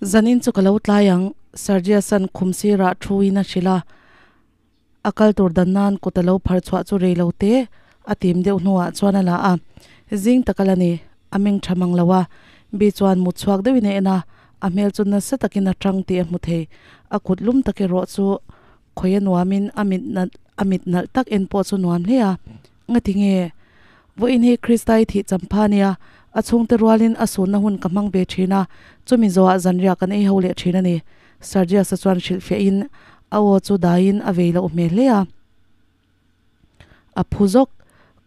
Zanin chu ka lo tlai ang, Sergius-a'n khum sirah thuin a hrilh a. A kal tur dan nan kut a lo phar chhuah chu rei lo te a tim deuh hnuah chuan a la a. Zing tak a la ni, a meng tha mang lo a. Bi chuan mut chhuak deuhin a en a, a hmel chu nasa takin a tang tih a hmu thei. A kut lum tak erawh chu khawi a nuamin a mit a mit nalh tak en pawh chu nuam hle a. Ngati nge? Vawiin hi Krista i thih champha nia, a chhungte rualin a sunna hun ka hmang ve thin a, chumi zawhah zanriah kan ei ho leh thin a ni. Sergius-a chuan hrilhfiahin a aw chu daiin a vei loh hmel hle a. A phu zawk,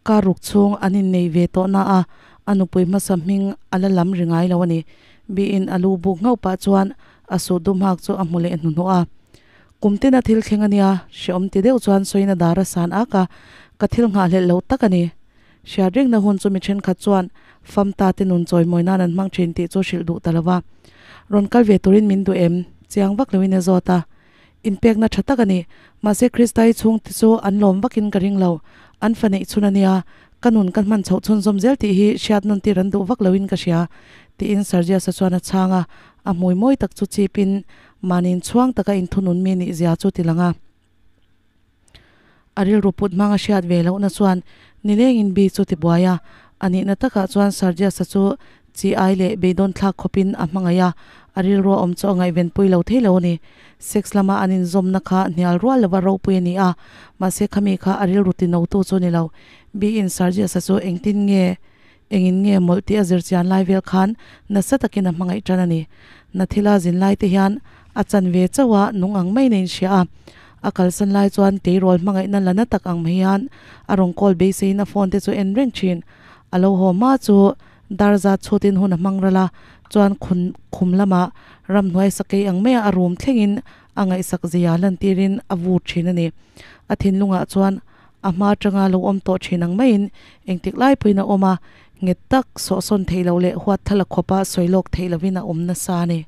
kar ruk chhung an innei ve tawh na a, a nupui hmasa hming a la lam ri ngai lo a ni. Biin a lu buk nghauh pah chuan a suh dum hak chu a hmu leh hnuhnawh a. Kum tina thil thleng a nia, hreawm ti deuh chuan sawiin a dar a san ak a, ka thil nghahhlelh loh tak a ni. Hriat rengna hun chu mi thenkhat chuan famta te nun chawimawi nan an hmang thin tih chu hrilh duh ta lo va. Rawn kal ve turin min duh em? Chiang vak loin a zawt a. Inpekna tha tak a ni. Mahse Kristai chhungte chu an lawm vakin ka ring lo. An fa neih chhun a nia. Ka nun ka hman chhoh chhunzawm zel tih hi hriat nawn tir an duh vak loin ka hria, tiin Sergius-a chuan a chhang a. A hmui mawi tak chu chipin mahniin chhuang taka inthunun mi nih zia chu ti lang a. A rilru put hmang a hriat ve lohna chuan nilengin Bi chu ti buai a, a nihna takah chuan Sergius-a chu chi ai leh beidawn thlak khawpin a hmangaih a, a rilru a awm chu a ngaihvenpui lo thei lo a ni. Sex lama an inzawmna kha hnial rual lova ropui a ni a, mahse khami kha a rilru tinotu chu a ni lo. Bi-in Sergius-a chu engtin nge engin nge mawlh tih a zir chian lai vel khan nasa takin a hmangaih tan a ni. Na thila zin lai te hian a chan ve chauh a, nung ang mai na inhria a. A kalsan lai chuan tleirawl hmangaihna la na tak ang mai hian a rawn call beiseiin a phone te chu en reng thin. A lo haw hma chu dar zat chhutin hun a hmang ral a, chuan khun khum lamah ramhnuai sakei ang maia a room thlengin a ngaihsak zia lantirin a vur thin a ni. A thinlungah chuan A hma atanga lo awm tawh thin ang maiin engtik lai pawhin a awm a, nghet tak, sawhsawn theih loh leh huat thala khawpa sawi lawk theih lovin a awm nasa a ni.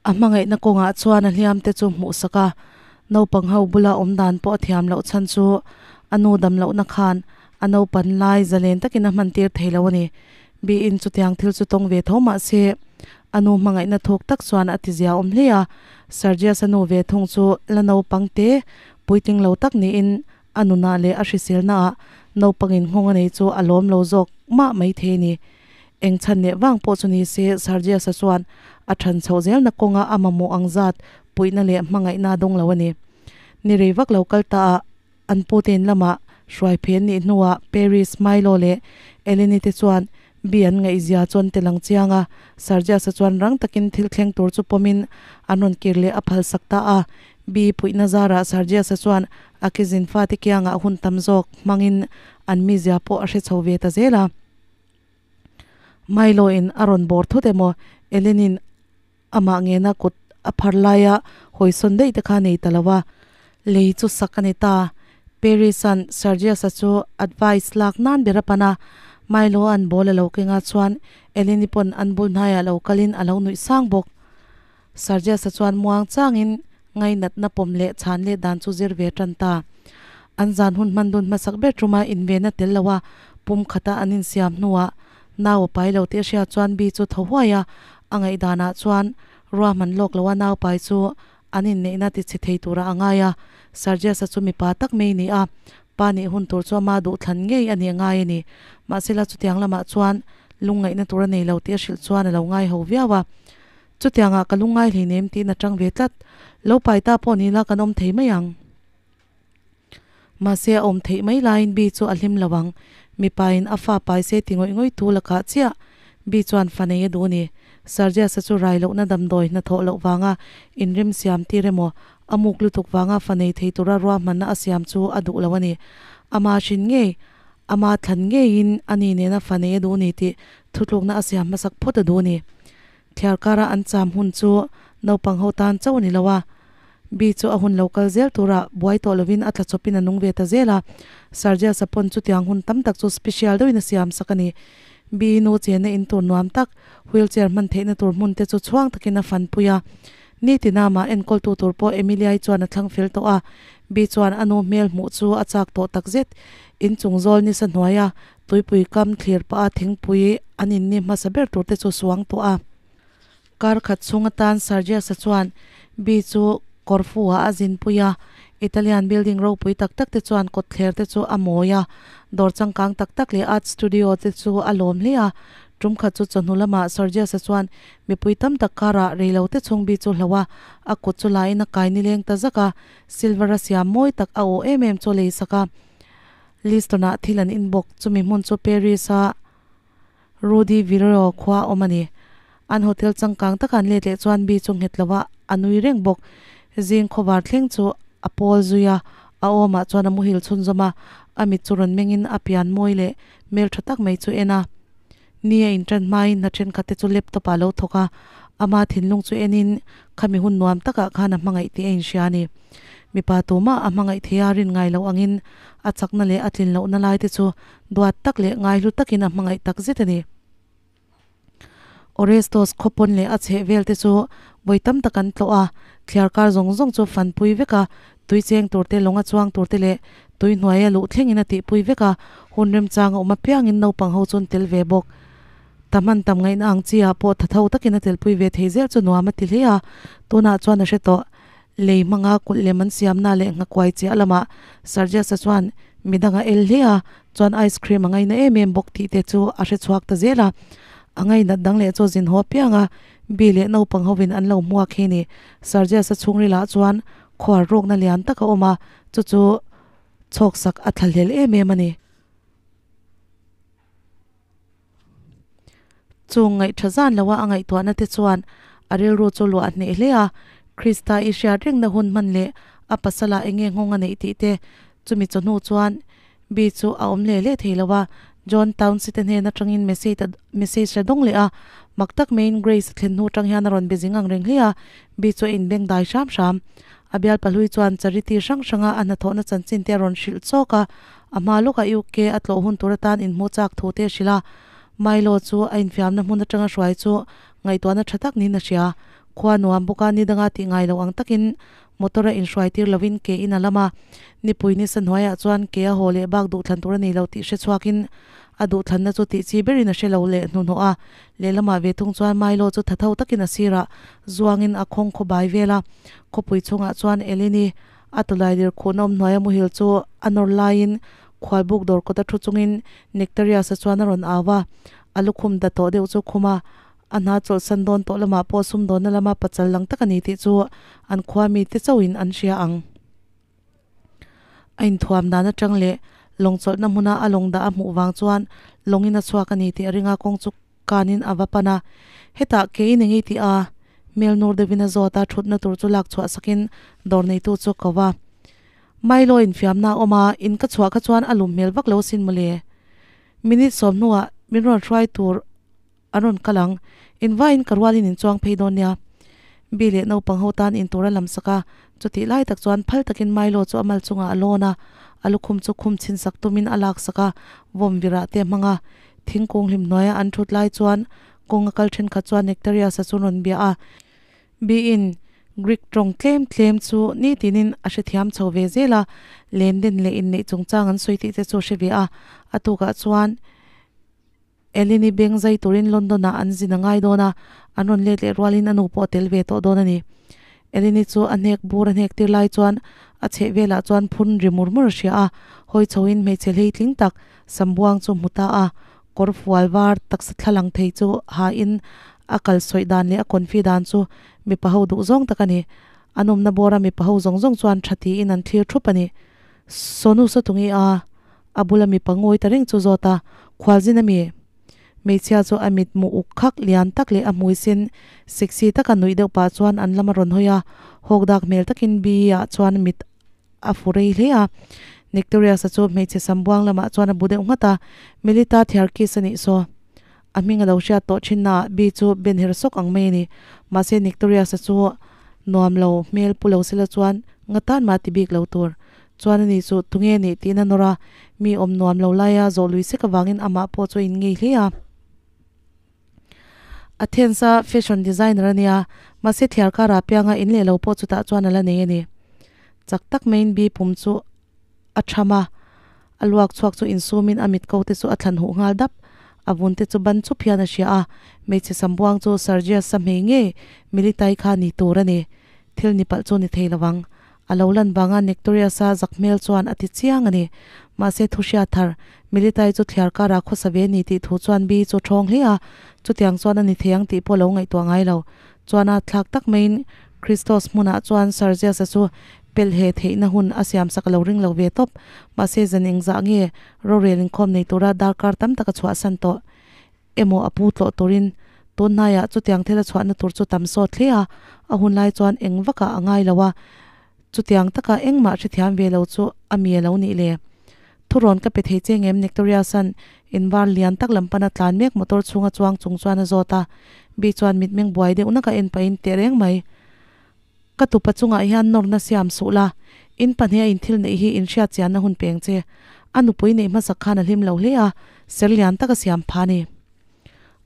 A hmangaihna kawngah chuan a hliam te chu hmuh sak a, naupang ho bula awm dan pawh a thiam loh chhan chu a nu dam lohna khan a naupan lai zalen takin a hman tir thei lo a ni. Biin chutiang thil chu tawng ve tho mah se a nu hmangaihna thuk tak chuan a ti zia awm hle a, Sergius-a nu ve thung chu la naupang te Puitling lo tak niin a nunah leh a hriselnaah naupangin nghawng a nei chu a lawm lo zawk mah mai thei a ni. Eng chhan leh vang pawh chu ni se Sergius-a chuan a than chhoh zelna kawnga a mamawh ang zat puihna leh hmangaihna a dawng lo a ni. Ni rei vak lo kal ta a, an pute in lamah hruai phen nih hnuah Paris, Milo leh Eleni te chuan Bi an ngaihzia chuan tel ang chiang a, Sergius-a chuan rang takin thil thleng tur chu pawmin an rawn kir leh a phalsak ta a. Bi puihna zarah Sergius-a chuan a kizin fate kiangah hun tam zawk hmangin an mizia pawh a hre chho ve ta zel a. Milo-in a rawn bawr thut emaw Eleni-in amah ngena kut a phar laia hawisawn daih te kha nei ta lo a, lei chu sak a ni ta. Paris-a'n Sergius-a chu advice lak nan ber a pan a, Milo-a'n ball a lo keng a chuan Eleni pawn an bul hnaiah lo kalin a lo nuih sang bawk. Sergius-a chuan muang changin ngainatna pawm leh chhan leh dan chu zir ve tan ta. An zan hun hman dun hmasak ber tuma invenna tel lo a pum khata an insiam hnuah nau a pai lo tih a hriat chuan Bi chu tho huai a, a ngaihdanah chuan ruahman lawk loa nau pai chu an inneihna ti chhe thei turah a ngai a, Sergius-a chu mipa tak mai ni a, pa nih hun tur chu ama duhthlan ngei a nih a ngai a ni. Mahsela chutiang lamah chuan lungngaihna tur a nei lo tih a hrilh chuan a lo ngai ho viau a. Chutiangah ka lungngai hleinem tiin a tang ve tlat. Lo pai ta pawh ni la kan awm thei mai ang. Mahse a awm theih mai laiin Bi chu a hlim lo ang. Mipain a fa pai se ti ngawih ngawih tu lakah chiah Bi chuan fa nei a duh a ni. Sergius-a chu rai lohna damdawi hnathawh loh vanga inrem siam tir emaw a muk lutuk vanga fa nei thei tura ruahmanna a siam chu a duh lo a ni. Ama hrin ngei, ama thlan ngeiin a ni nena fa nei a duh ni tih thutlukna a siam hmasak phawt a duh a ni. Thliar kara an cham hun chu naupang ho tan chauh a ni lo a, Bi chu a hun lo kal zel tura buai tawh lovin a tla chawpin a nung ve ta zel a. Sergius-a pawn chutiang hun tam tak chu special deuhin a siam sak a ni. Bi nu chenna in tur nuam tak, wheelchair hman theihna tur hmun te chu chhuang takin a fanpui a. Nitina mah enkawltu tur pawh Emilia-i chuan a thlang fel tawh a. Bi chuan a nu hmel hmuh chu a chak tawh takzet. Inchung zawl nisa hnuaia Tuipui kam thlir pah a thingpui an in ni hmasa ber tur te chu suang tawh a. Kar khat chhung atan Sergius-a chuan Bee chu Corfu-ah a zinpui a, Italian building ropui tak tak te chuan kawtthler te chu a mawi a, dawr changkang tak tak leh art studio te chu a lawm hle a. Tum khat chu chawhnu lamah Sergius-a chuan mipui tam tak karah reilo te chhung Bee chu hloh a, a kut chu lain a kai nileng ta zak a, silver-a siam mawi tak a aw em em chu a leisak a. Liston-ah thil an in bawk, chumi hmun chu Paris-a Rue Vireo khua awm a ni. An hotel changkang taka an let leh chuan Bee chu nghet lo a, a nui reng bawk. Zing khawvar thleng chu a pawl zui a, a awmah chuan a muhil chhunzawm a, a mit chu rawn mengin a pian mawi leh hmel tha tak mai chu en a. Ni a inṭan hmain hna thenkhat te chu laptop ah lo thawk a, ama thinlung chu enin khami hun nuam takah khan a hmangaih tih a inhria a ni. Mipa tumah a hmangaih thei a rin ngai loh angin a chakna leh a tlin lohna lai te chu duat tak leh ngaihlu takin a hmangaih tak zet a ni. Orestos khawpawn leh a chheh vel te chu vawi tam tak an tlawh a, thliar kar zawng zawng chu fanpui vek a, tui cheng tur te, lawnga chuang tur te leh tui hnuaia luh thlengin a tihpui vek a, hun remchang a awm apiangin naupang ho chu an tel ve bawk. Ta hman tam ngaihna ang chi ah pawh thatho takin a telpui ve thei zel chu nuam a ti hle a, tunah chuan a hre tawh. Lei hmanga kulh lem an siamna leh nghakuai chiah lamah Sarjasa chuan midang a el hle a, chuan ice cream a ngaina em em bawk tih te chu a hre chhuak ta zel a. A ngainat dang leh chu zin haw apiang a, Bi leh naupang hovin an lo hmuak hi ni. Sarjasa chhungrilah chuan khuar rawkna lian tak a awm a, chu chu chhawksak a thlahlel em em a ni. Chung ngaihtha zan loa a ngaihtuahna te chuan a rilru chu luah hneh hle a, Krista i hriat rengna hun hman leh a pasala eng nge nghawng a neih tih te chumi chawhnu chuan Bee chu a awm leh leh thei lo a, John Townsy te hnen atangin message a dawng leh a, mak tak maiin Grace a thlen hnu atang hian a rawn be zing ang reng hle a, Bee chu a inbeng dai hram hram. A bial pahlui chuan charity hrang hranga a hnathawhna chanchin te a rawn hrilh chawk a, A hma lawkah UK a tlawh hun tur atan inhmuh chak thu te a hrilh a, Milo chu a infiamna hmun atanga hruai chu ngaihtuahna tha tak niin a hria. Khua nuam bawka ni danga tih ngai loh ang takin motor a inhruai tir lovin ke in a lam a, nipui nisa hnuaiah chuan ke a haw leh bak duhthlan tur a nei lo tih hre chhuakin a duhthlanna chu tih chi berin a hre lo leh hnuhnawh a. Lehlamah ve thung chuan Milo chu thatho takin a sirah zuangin a khawng khawbai vel a, khawpui chhungah chuan Eleni A tawlai lir khuhna awm hnuaia muhil chu a nawr laiin khualbuk dawr kawta thu chungin Nectarius-a chuan a rawn au a, a lukhum da tawh deuh chu khum a, a hna chawlhsan dawn tawh lamah pawh sumdawnna lama pachal lang tak a ni tih chu an khua mite chauhin an hria ang. A inthuam dan atang leh lawng chawlhna hmuna a lawng dah a hmuh vang chuan lawngin a chhuak a ni tih a ring a, kawng chu Kanin a va pan a, Hetah kei in engei tih a? Hmel nur deuhin a zawt a, thutna tur chu lak chhuah sakin dawr neitu chu a ko va. Milo infiamna a awm a, in ka chhuah kha chuan a lum hmel vak lo sin mawle. Minute sawm hnuah min rawn hruai tur an rawn kal ang, invaiin ka rualin in chuang phei dawn nia. Bi leh naupang ho tan in tur a lam sak a, chutih lai tak chuan phal takin Milo chu a mal chungah a lawn a, a lukhum chu khum chhin sak tumin a lak sak a, vawm virah te a hmang a. Thingkung hlim hnuaia an thut lai chuan kawng a kal thenkhat chuan Nectarius-a chu rawn bia a. Biin Greek tawng tlem tlem chu nitinin a hrethiam chho ve zel a, len den leh inneih chungchang an sawi tih te chu a hre ve a. A tukah chuan Eleni beng zai turin London-ah an zin a ngai dawn a, an rawn let leh rualin a nu pawh a tel ve tawh dawn a ni. Eleni chu a hnek bur a hnek tir lai chuan a chheh velah chuan phun ri mur mur a hria a, hawi chhoin hmeichhe hleitling tak Sambuang chu hmu ta a, kawr fual var taksa thla lang thei chu hain a kal sawi dan leh a confi dan chu mipa ho duh zawng tak a ni. An awmna bawra mipa ho zawng zawng chuan tha tiin an thlir thup a ni. Sonu Sawtungi a a bula mipa ngawi ta reng chu zawt a, Khualzin a mi? Hmeichhia chu a mit mu uk khak lian tak leh a hmui sin sexy taka nuih deuh pah chuan an lam a rawn hawi a, hawk dak hmel takin Bi-ah chuan mit a fu rei hle a. Nectarius-a chu hmeichhe sambuang lamah chuan a bu deuh nghat a, Melita Thiarkis a nih saw. A hming a lo hriat tawh thinnaah Bi chu ben her sawk ang mai a ni. Mahse Nectarius-a chu nuam lo hmel pu lo sela chuan nga tan mah ti bik lo tur. Chuan ani chu tunge nih tiin a nawr a, mi awm nuam lo laia zawh lui sek avangin amah pawh chu a inngei hle a. Athens-a fashion designer a nia, mahse thliar karah pianga in leh lo pawh chutah chuan a la nei a ni. Chak tak maiin Bi pum chu a tham a, a luak chhuak chu insumin a mit ko te chu a thlan huh nghal dap. A vun te chu ban chup hian a hria a, hmeichhe sambuang chu Sergius-a hmei ngei Militai kha ni tur a ni. Thil ni palh chu ni thei lo ang. A lo lan vanga Nectorius-a zak hmel chuan a ti chiang a ni. Mahse thu hriat thar, Militai chu thliar karah khawsa ve ni tih thu chuan Bi chu thawng hle a, chutiang chuan a ni thei ang tih pawh lo ngaihtuah ngai lo. Chuan a thlak tak maiin Christos hmunah chuan Sergius-a chu pelhe theihna hun a siamsak a lo ring lo ve tawp. Mahse zan engzah nge rorel inkhawm nei tura darkar tam tak a chhuahsan tawh emaw a pu tlawh turin tun hnaiah chutiang thil a chhuahna tur chu tam sawt hle a, a hun lai chuan eng vakah a ngai lo a, chutiang taka engmah hrethiam ve lo chu a mi a lo nih le. Thurawn ka pe thei che ngem Nectoriasan in var lian tak lam pana tlan mek motor chhunga chuang chung chuan a zawt a, Bi chuan mitmeng buai deuh nak a en pahin teh reng mai. Ka tupa chungah hian nawrna siam suh la, in pahnih a inthil neih hi in hriat chianna hun peng che. A nupui neih hmasak khan a hlim lo hle a, ser lian tak a siam pha a ni.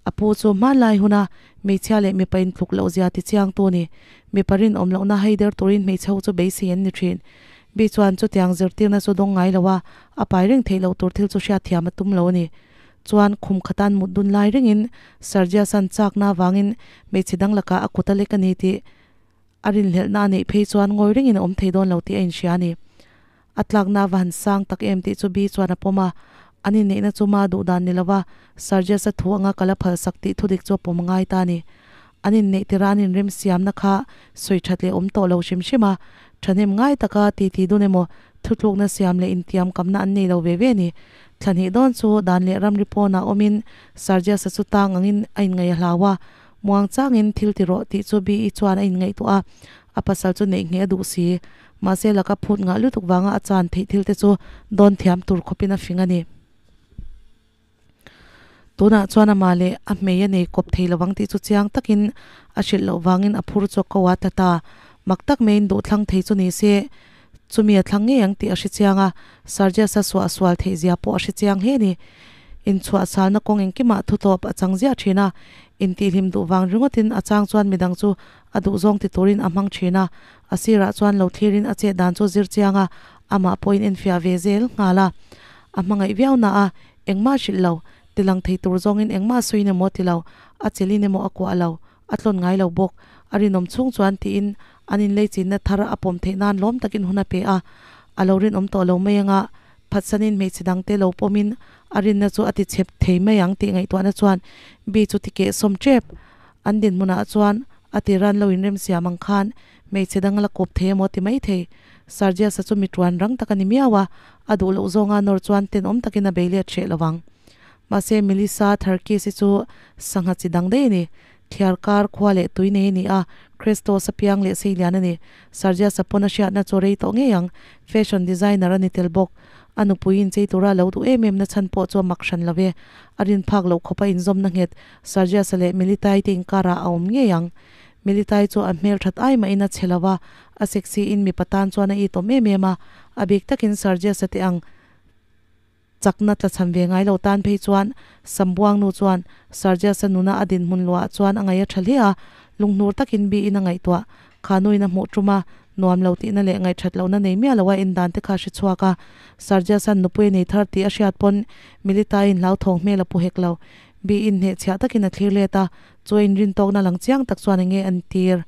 A pu chu hmanlai huna hmeichhia leh mipa intluk loh zia ti chiangtu a ni. Mipa rinawm lohna hai der turin hmeichhe ho chu beisei an ni thin. Bi chuan chutiang zirtirna chu dawng ngai lo a, a pai reng theih loh tur thil chu hriatthiam a tum lo a ni. Chuan khum khatan mut dun lai rengin Sergius-a'n chakna avangin hmeichhe dang lakah a kut a lek a ni tih a rinhlelhna a neih phei chuan ngawi rengin a awm thei dawn lo tih a inhria a ni. A tlakna va han sang tak em tih chu Bi chuan a pawm a, an inneihna chu ma duh dan ni lova Sergius-a thu anga kal a phalsak tih thudik chu a pawm ngai ta a ni. An inneih tirh a an inremsiamna kha sawi that leh awm tawh lo hrim hrim a, thahnem ngai taka titi dun emaw thutlukna siam leh intiam kamna an nei lo ve ve a ni. Thla hnih dawn chu dan leh ramri pawnah awmin Sergius-a chu tang angin a inngaih a hlau a, Muang changin thil ti rawh tih chu Bi-i chuan a inngaihtuah a, a pasal chu neih ngheh a duh si. Mahse laka phut ngah lutuk vanga a chan theih thil te chu dawn thiam tur khawpin a fing a ni. Tunah chuan amah leh a hmei a nei kawp thei lovang tih chu chiang takin a hrilh loh vangin a phur chawk ko a ta ta. Mak tak maiin duh thlang thei chu ni se, chumi a thlang ngei ang tih a hre chiang a, Sergius-a suah sual theih zia pawh a hre chiang hle a ni. Inchhuahsalna kawng engkimah thutawp a chang ziah thin a, intihhlim duh vang ringawtin a chang chuan midang chu a duhzawng ti turin a hmang thin a, a sirah chuan lo thlirin a chet dan chu zir chiang a, amah pawhin enfiah ve zel nghal a. A hmangaih viau na a, engmah hrilh lo, tilang thei tur zawngin engmah sawiin emaw ti lo, a chelin emaw a kuah lo, a tlawn ngai lo bawk. A rinawm chhung chuan tiin an inlei chinna thar a pawm theih nan lawm takin hun a pe a, a lo rinawm tawh lo mai anga phatsanin hmeichhe dangte lo pawmin a rinna chu a ti chep thei mai ang tih ngaihtuahna chuan Bi chu ti keh sawm tep. An dinhmunah chuan a ti ran lo inremsiam ang khan hmeichhe dang la kawp thei emaw ti mai thei. Sergius-a chu mi tuan rang tak a ni miau a, a duh loh zawnga nawr chuan tenawm takin a bei let hreh lo vang. Mahse Melissa Tharkis-i chu sangha chi dang daih a ni. Thliar kar khua leh tui nei a ni a, Christos a piang leh seilian a ni. Sergius-a pawn a hriatna chu rei tawh ngei ang. Fashion designer a ni tel bawk. A nupui inchei tura lo duh em em na chhan pawh chu a mak hran lo ve. A rin phak loh khawpa inzawmna nghet Sergius-a leh Melitai te inkarah a awm ngei ang. Melitai chu a hmel that ai mahin a che lo va, a sexy in mipa tan chuan a itawm em em a, a bik takin Sergius-a te ang chakna tla chhan ve ngai lo tan phei chuan Sambuang nu chuan Sergius-a nuna a dinhmun luah chuan a ngaih a tha hle a, lunghnur takin biin a ngaihtuah. Kha nuin a hmuh tum a, nuam lo tihna leh ngaihthat lohna nei miah lo a en dan te kha a hre chhuak a. Sergius-a'n nupui a nei thar tih a hriat pawn Milita-in hlauthawng hmel a pu hek lo. Biin hnehchhiah takin a thlir let a, chu a inrintawkna lang chiang tak chuan enge an tir?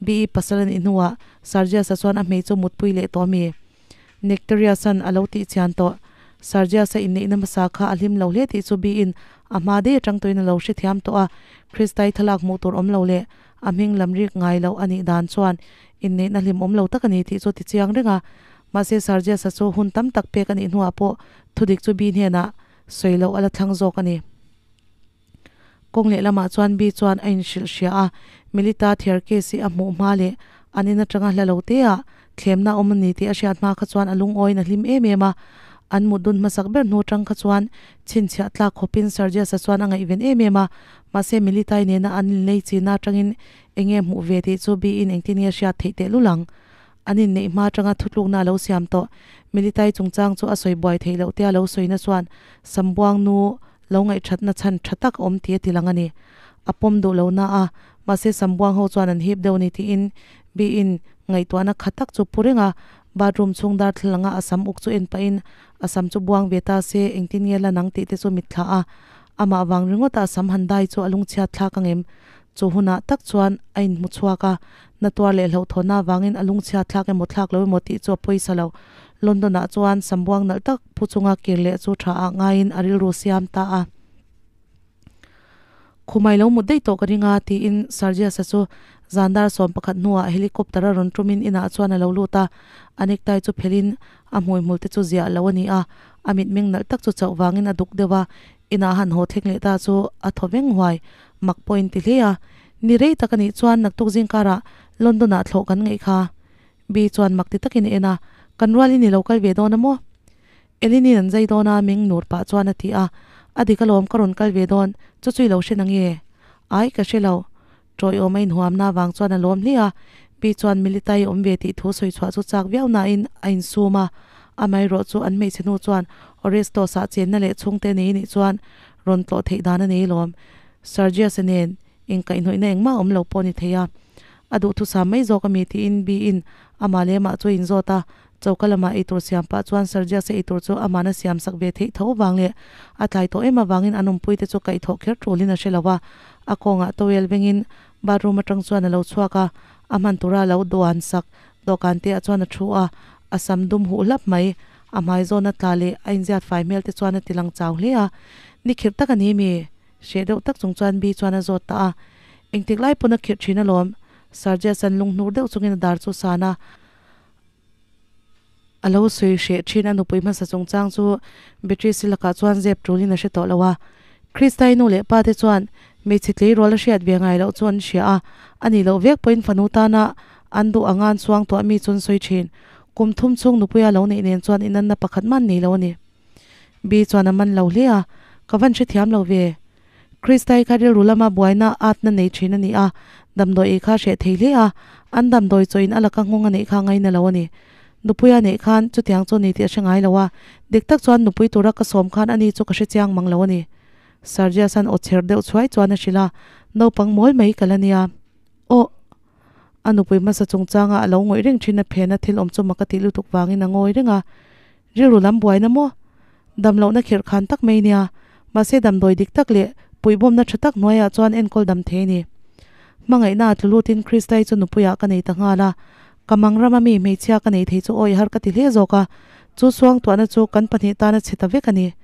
Bi-i pasal a nih hnuah Sergius-a chuan a hmei chu mutpui leh tawh a mi? Nectarius-a'n a lo tih chian tawh. Sergius-a inneihna hmasa kha a hlim lo hle tih chu Bi-in a hma daih atang tawhin a lo hrethiam tawh a, Kristai thlalak hmuh tur awm lo leh a hming lam rik ngai loh a nih dan chuan inneihna hlim awm lo tak a ni tih chu ti chiang reng a. Mahse Sergius-a chu hun tam tak pek a nih hnuah pawh thudik chu Bi hnenah sawi loh a la thlang zawk a ni. Kawng lehlamah chuan Bi chuan a inhrilh hria a, Melita Thiarkesi a hmuh hma leh an in atanga hla lo te ah thlemna awm a ni tih a hriat hma kha chuan a lungawiin a hlim em em a. An mut dun hmasak ber hnu atang kha chuan chhinchhiah tlak khawpin Sergius-a chuan a ngaihven em em a, mahse Melitai nena an inlei china atangin enge hmuh ve tih chu Bi-in engtin nge hriat theih tehlul ang? An inneih hma atanga thutlukna a lo siam tawh. Militai chungchang chu a sawi buai theih loh tia lo sawina chuan Sambuang nu lo ngaihthatna chhan tha tak a awm tih a ti lang a ni. A pawm duh lo na a, mahse Sambuang ho chuan an hip deuh a ni tiin Bi-in ngaihtuahna kha tak chu pu reng a, bathroom chhung darthlalanga a sam uk chu en pahin a sam chu buang ve ta se engtin nge la nang tih te chu mitthla a. Amah vang ringawta a sam han dai chu a lungchhiat thlak ang em? Chu hunah tak chuan a inhmu chhuak a, na tuar leh hlauhthawnna avangin a lungchhiat thlak emaw thlak lo emaw tih chu a pawisa lo. London-ah chuan sambuang nalh tak pu chunga kir leh chu tha ah ngaiin a rilru siam ta a. Khumai lo mut daih tawh ka ring a, tiin Sergius-a chu zan dar 11 hnuah helicopter a rawn ṭumin inah chuan a lo lut a. A necktie chu phelhin a hmuihmul te chu ziah lo a ni a, a mitmeng nalh tak chu chauh vangin a duk deuh a, inah han haw thleng leh ta chu a thaw veng huai, mak pawh in ti hle a. Ni rei tak a nih chuan naktuk zingkarah London-ah thlawh kan ngaih kha. Bi chuan mak ti takin a en a, Kan rualin i lo kal ve dawn a maw? Elinin an zai dawn a, meng nur pah chuan a ti a, A dik alawm ka rawn kal ve dawn, chu chu i lo hre nange? Ai, ka hre lo. Ṭawiawm a inhuamna avang chuan a lawm hle a, Pi chuan Militai awm ve tih thu sawi chhuah chu chak viau nain a insum a, amaherawh chu an hmeichhe hnu chuan Orestos-ah chenna leh chhungte nei nih chuan rawn tlawh theih dan a nei lawm. Sergius-a nen inkaihhnawihna engmah awm lo pawh a ni thei a, a duhthusam mai zawk a mi tiin Bi-in amah leh amah chu a inzawt a, Choka lamah eitur siam pah chuan Sergius-a eitur chu amahna siam sak ve theih tho avang leh a tlai tawh em avangin an awmpui te chu kaihthawh kher tulin a hre lo a, a kawngah towel vengin bathroom atang chuan a lo chhuak a, a hman tura lo duan sak dawhkan te ah chuan a thu a, a sam dum huh hlap mai, a hmai zawna tla leh a inziat fai hmel te chuan a ti lang chau hle a, Ni khirh tak a ni mi? Hreh deuh tak chung chuan Bi chuan a zawt ta a, Engtik lai pawn a khirh thin alawm, Sergius-a'n lunghnur deuh chungin a dar chu san a, A lo sawi hreh thin a nupui hmasa chungchang chu Beatrice-i lakah chuan zep tulin a hre tawh lo a. Krista-i nu leh pa te chuan hmeichhe tleirawl a hriat ve ngai loh chu an hria a, a nih loh vek pawhin fanu tana an duh anga an chuang tuah mi chu an sawi thin. Kum thum chhung nupuia lo neih nen chuan inanna pakhat man nei lo a ni. Bi chuan a man lo hle a, Ka van hrethiam lo ve. Kristai kha rilru lama buaina atna nei thin a ni a, damdawi ei kha a hreh thei hle a, an damdawi chawin a laka nghawng a neih kha ngaina lo a ni. Nupui a neih khan chutiang chu ni tih a hre ngai lo a, dik tak chuan nupui tura ka sawm khan ani chu ka hre chiang mang lo a ni. Sergius-a'n aw chher deuh chhuai chuan a hrilh a, Naupang mawl mai ka la nia. Aw. A nupui hmasa chungchanga a lo ngawih reng thin a phena thil awm chu mak a tih lutuk vangin a ngawi reng a, Rilru lam buaina maw? Damlohna khirh khan tak mai nia. Mahse damdawi dik tak leh puihbawmna tha tak hnuaiah chuan enkawl dam thei a ni. Hmangaihna a tlu lutin Kristai chu nupuiah ka nei ta nghal a. Ka mang rama mi hmeichhia ka nei thei chu awi har ka ti hle zawk a. Chu suangtuahna chu kan pahnih tana chhe ta vek a ni.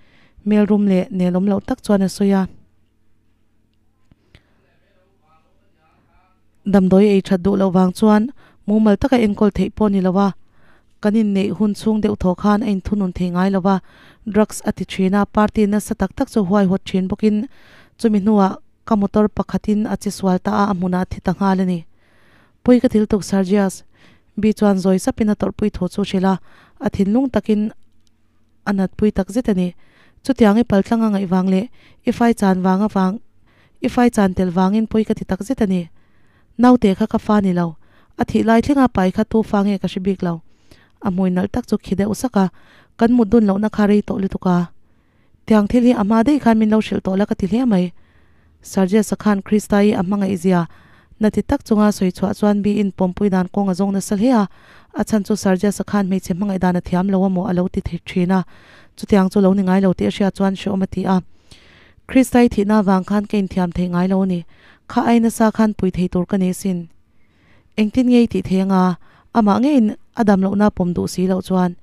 Hmelrum leh nelawm loh tak chuan a sawi a. Damdawi ei that duh loh vang chuan mumal taka enkawl theih pawh a ni lo a, kan inneih hun chhung deuh thaw khan a inthunun thei ngai lo a, drugs a ti thin a, party nasa tak tak chu huaihawt thin bawkin chumi hnuah ka motor pakhatin a che sual ta a, a hmunah a thi ta nghal a ni. Pui ka thil tuk Sergius B chuan zawi sapin a tawrhpui thu chu hrilh a, a thinlung takin a natpui tak zet a ni. Chutiang i paltlang a ngaih vang leh i fai chan vang avang i fai chan tel vangin pawi ka ti tak zet a ni. Naute kha ka fa ni lo. A thih lai thlenga pai kha tu fa nge ka hre bik lo. A hmui nalh tak chu khi deuh sak a, kan mut dun lohna kha rei tawh lutuk a. Tiang thil hi a hma daih khan min lo hrilh tawh la ka ti hle mai. Sergius-a khan Krista i a hmangaih zia na ti tak chunga sawi chhuah chuan Bi-in pawmpui dan kawng a zawng nasa hle a, a chhan chu Sergius-a khan hmeichhe hmangaih dan a thiam lo amaw a lo ti thin a, chutiang chu lo ni ngai lo tih a hriat chuan hrehawm a ti a. Krista i thihna avang khan ka inthiam thei ngai lo a ni, kha ai nasa khan pui thei tur ka ni asin. Engtin nge i tih thei anga? Amah ngeiin a dam lohna pawm duh si loh chuan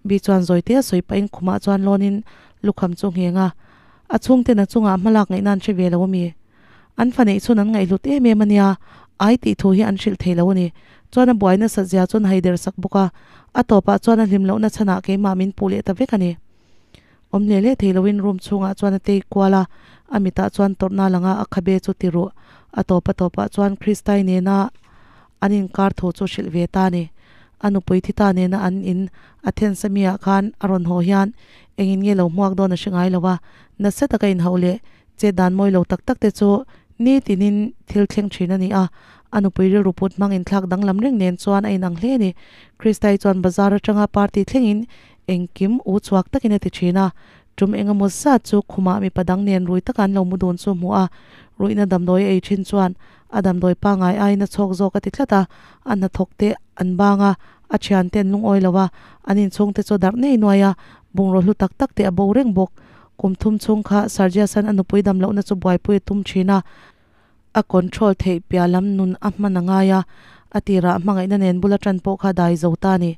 Bi chuan zawite a sawi pahin khumah chuan lawnin lukham chu ngheng a, a chhungten a chungah hmalak ngaihna an hre ve lo a mi? An fa neih chhun an ngaihhlut em em a nia, ai tih thu hi an hrilh thei lo a ni. Chuan a buai nasat zia chuan haider sak bawk a, a tawpah chuan a hlim lohna chhanah keimah min puh leh ta vek a ni. Awm hle hle thei loin room chhungah chuan a tei kual a, a mitah chuan tawrhna langa a khabe chu ti ruh. A tawp a tawpah chuan Kristai nena an inkar thu chu hrilh ve ta a ni. A nupui thi ta nena an in a thensa miah khan a rawn haw hian engin nge lo hmuak dawn a hre ngai lo a, nasa taka inhauh leh chet dan mawi lo tak tak te chu nitinin thil thleng thin a ni a, a nupui rilru put hmang inthlak danglam reng nen chuan a inang hle a ni. Kristai chuan bazar atanga party thlengin Engkim u chhuak takin a ti thin a, tum eng emaw zat chu khumah mipa dang nen rui taka an lo mu dun chu hmuh a, ruihna damdawi a ei thin chuan a damdawi pangngai aiin a chhawk zawk a ti tlat a, a hnathawk te an bang a, a thian te an lungawi lo a, an inchhung te chu a darh nei nuai a, bungraw hlu tak tak te a bo reng bawk. Kum thum chhung kha Sergius-a'n a nupui dam lohna chu buaipui a tum thin a, a control theih piah lam nun a hman a ngai a, a tirah hmangaihna nen bula tan pawh kha dai zo ta a ni.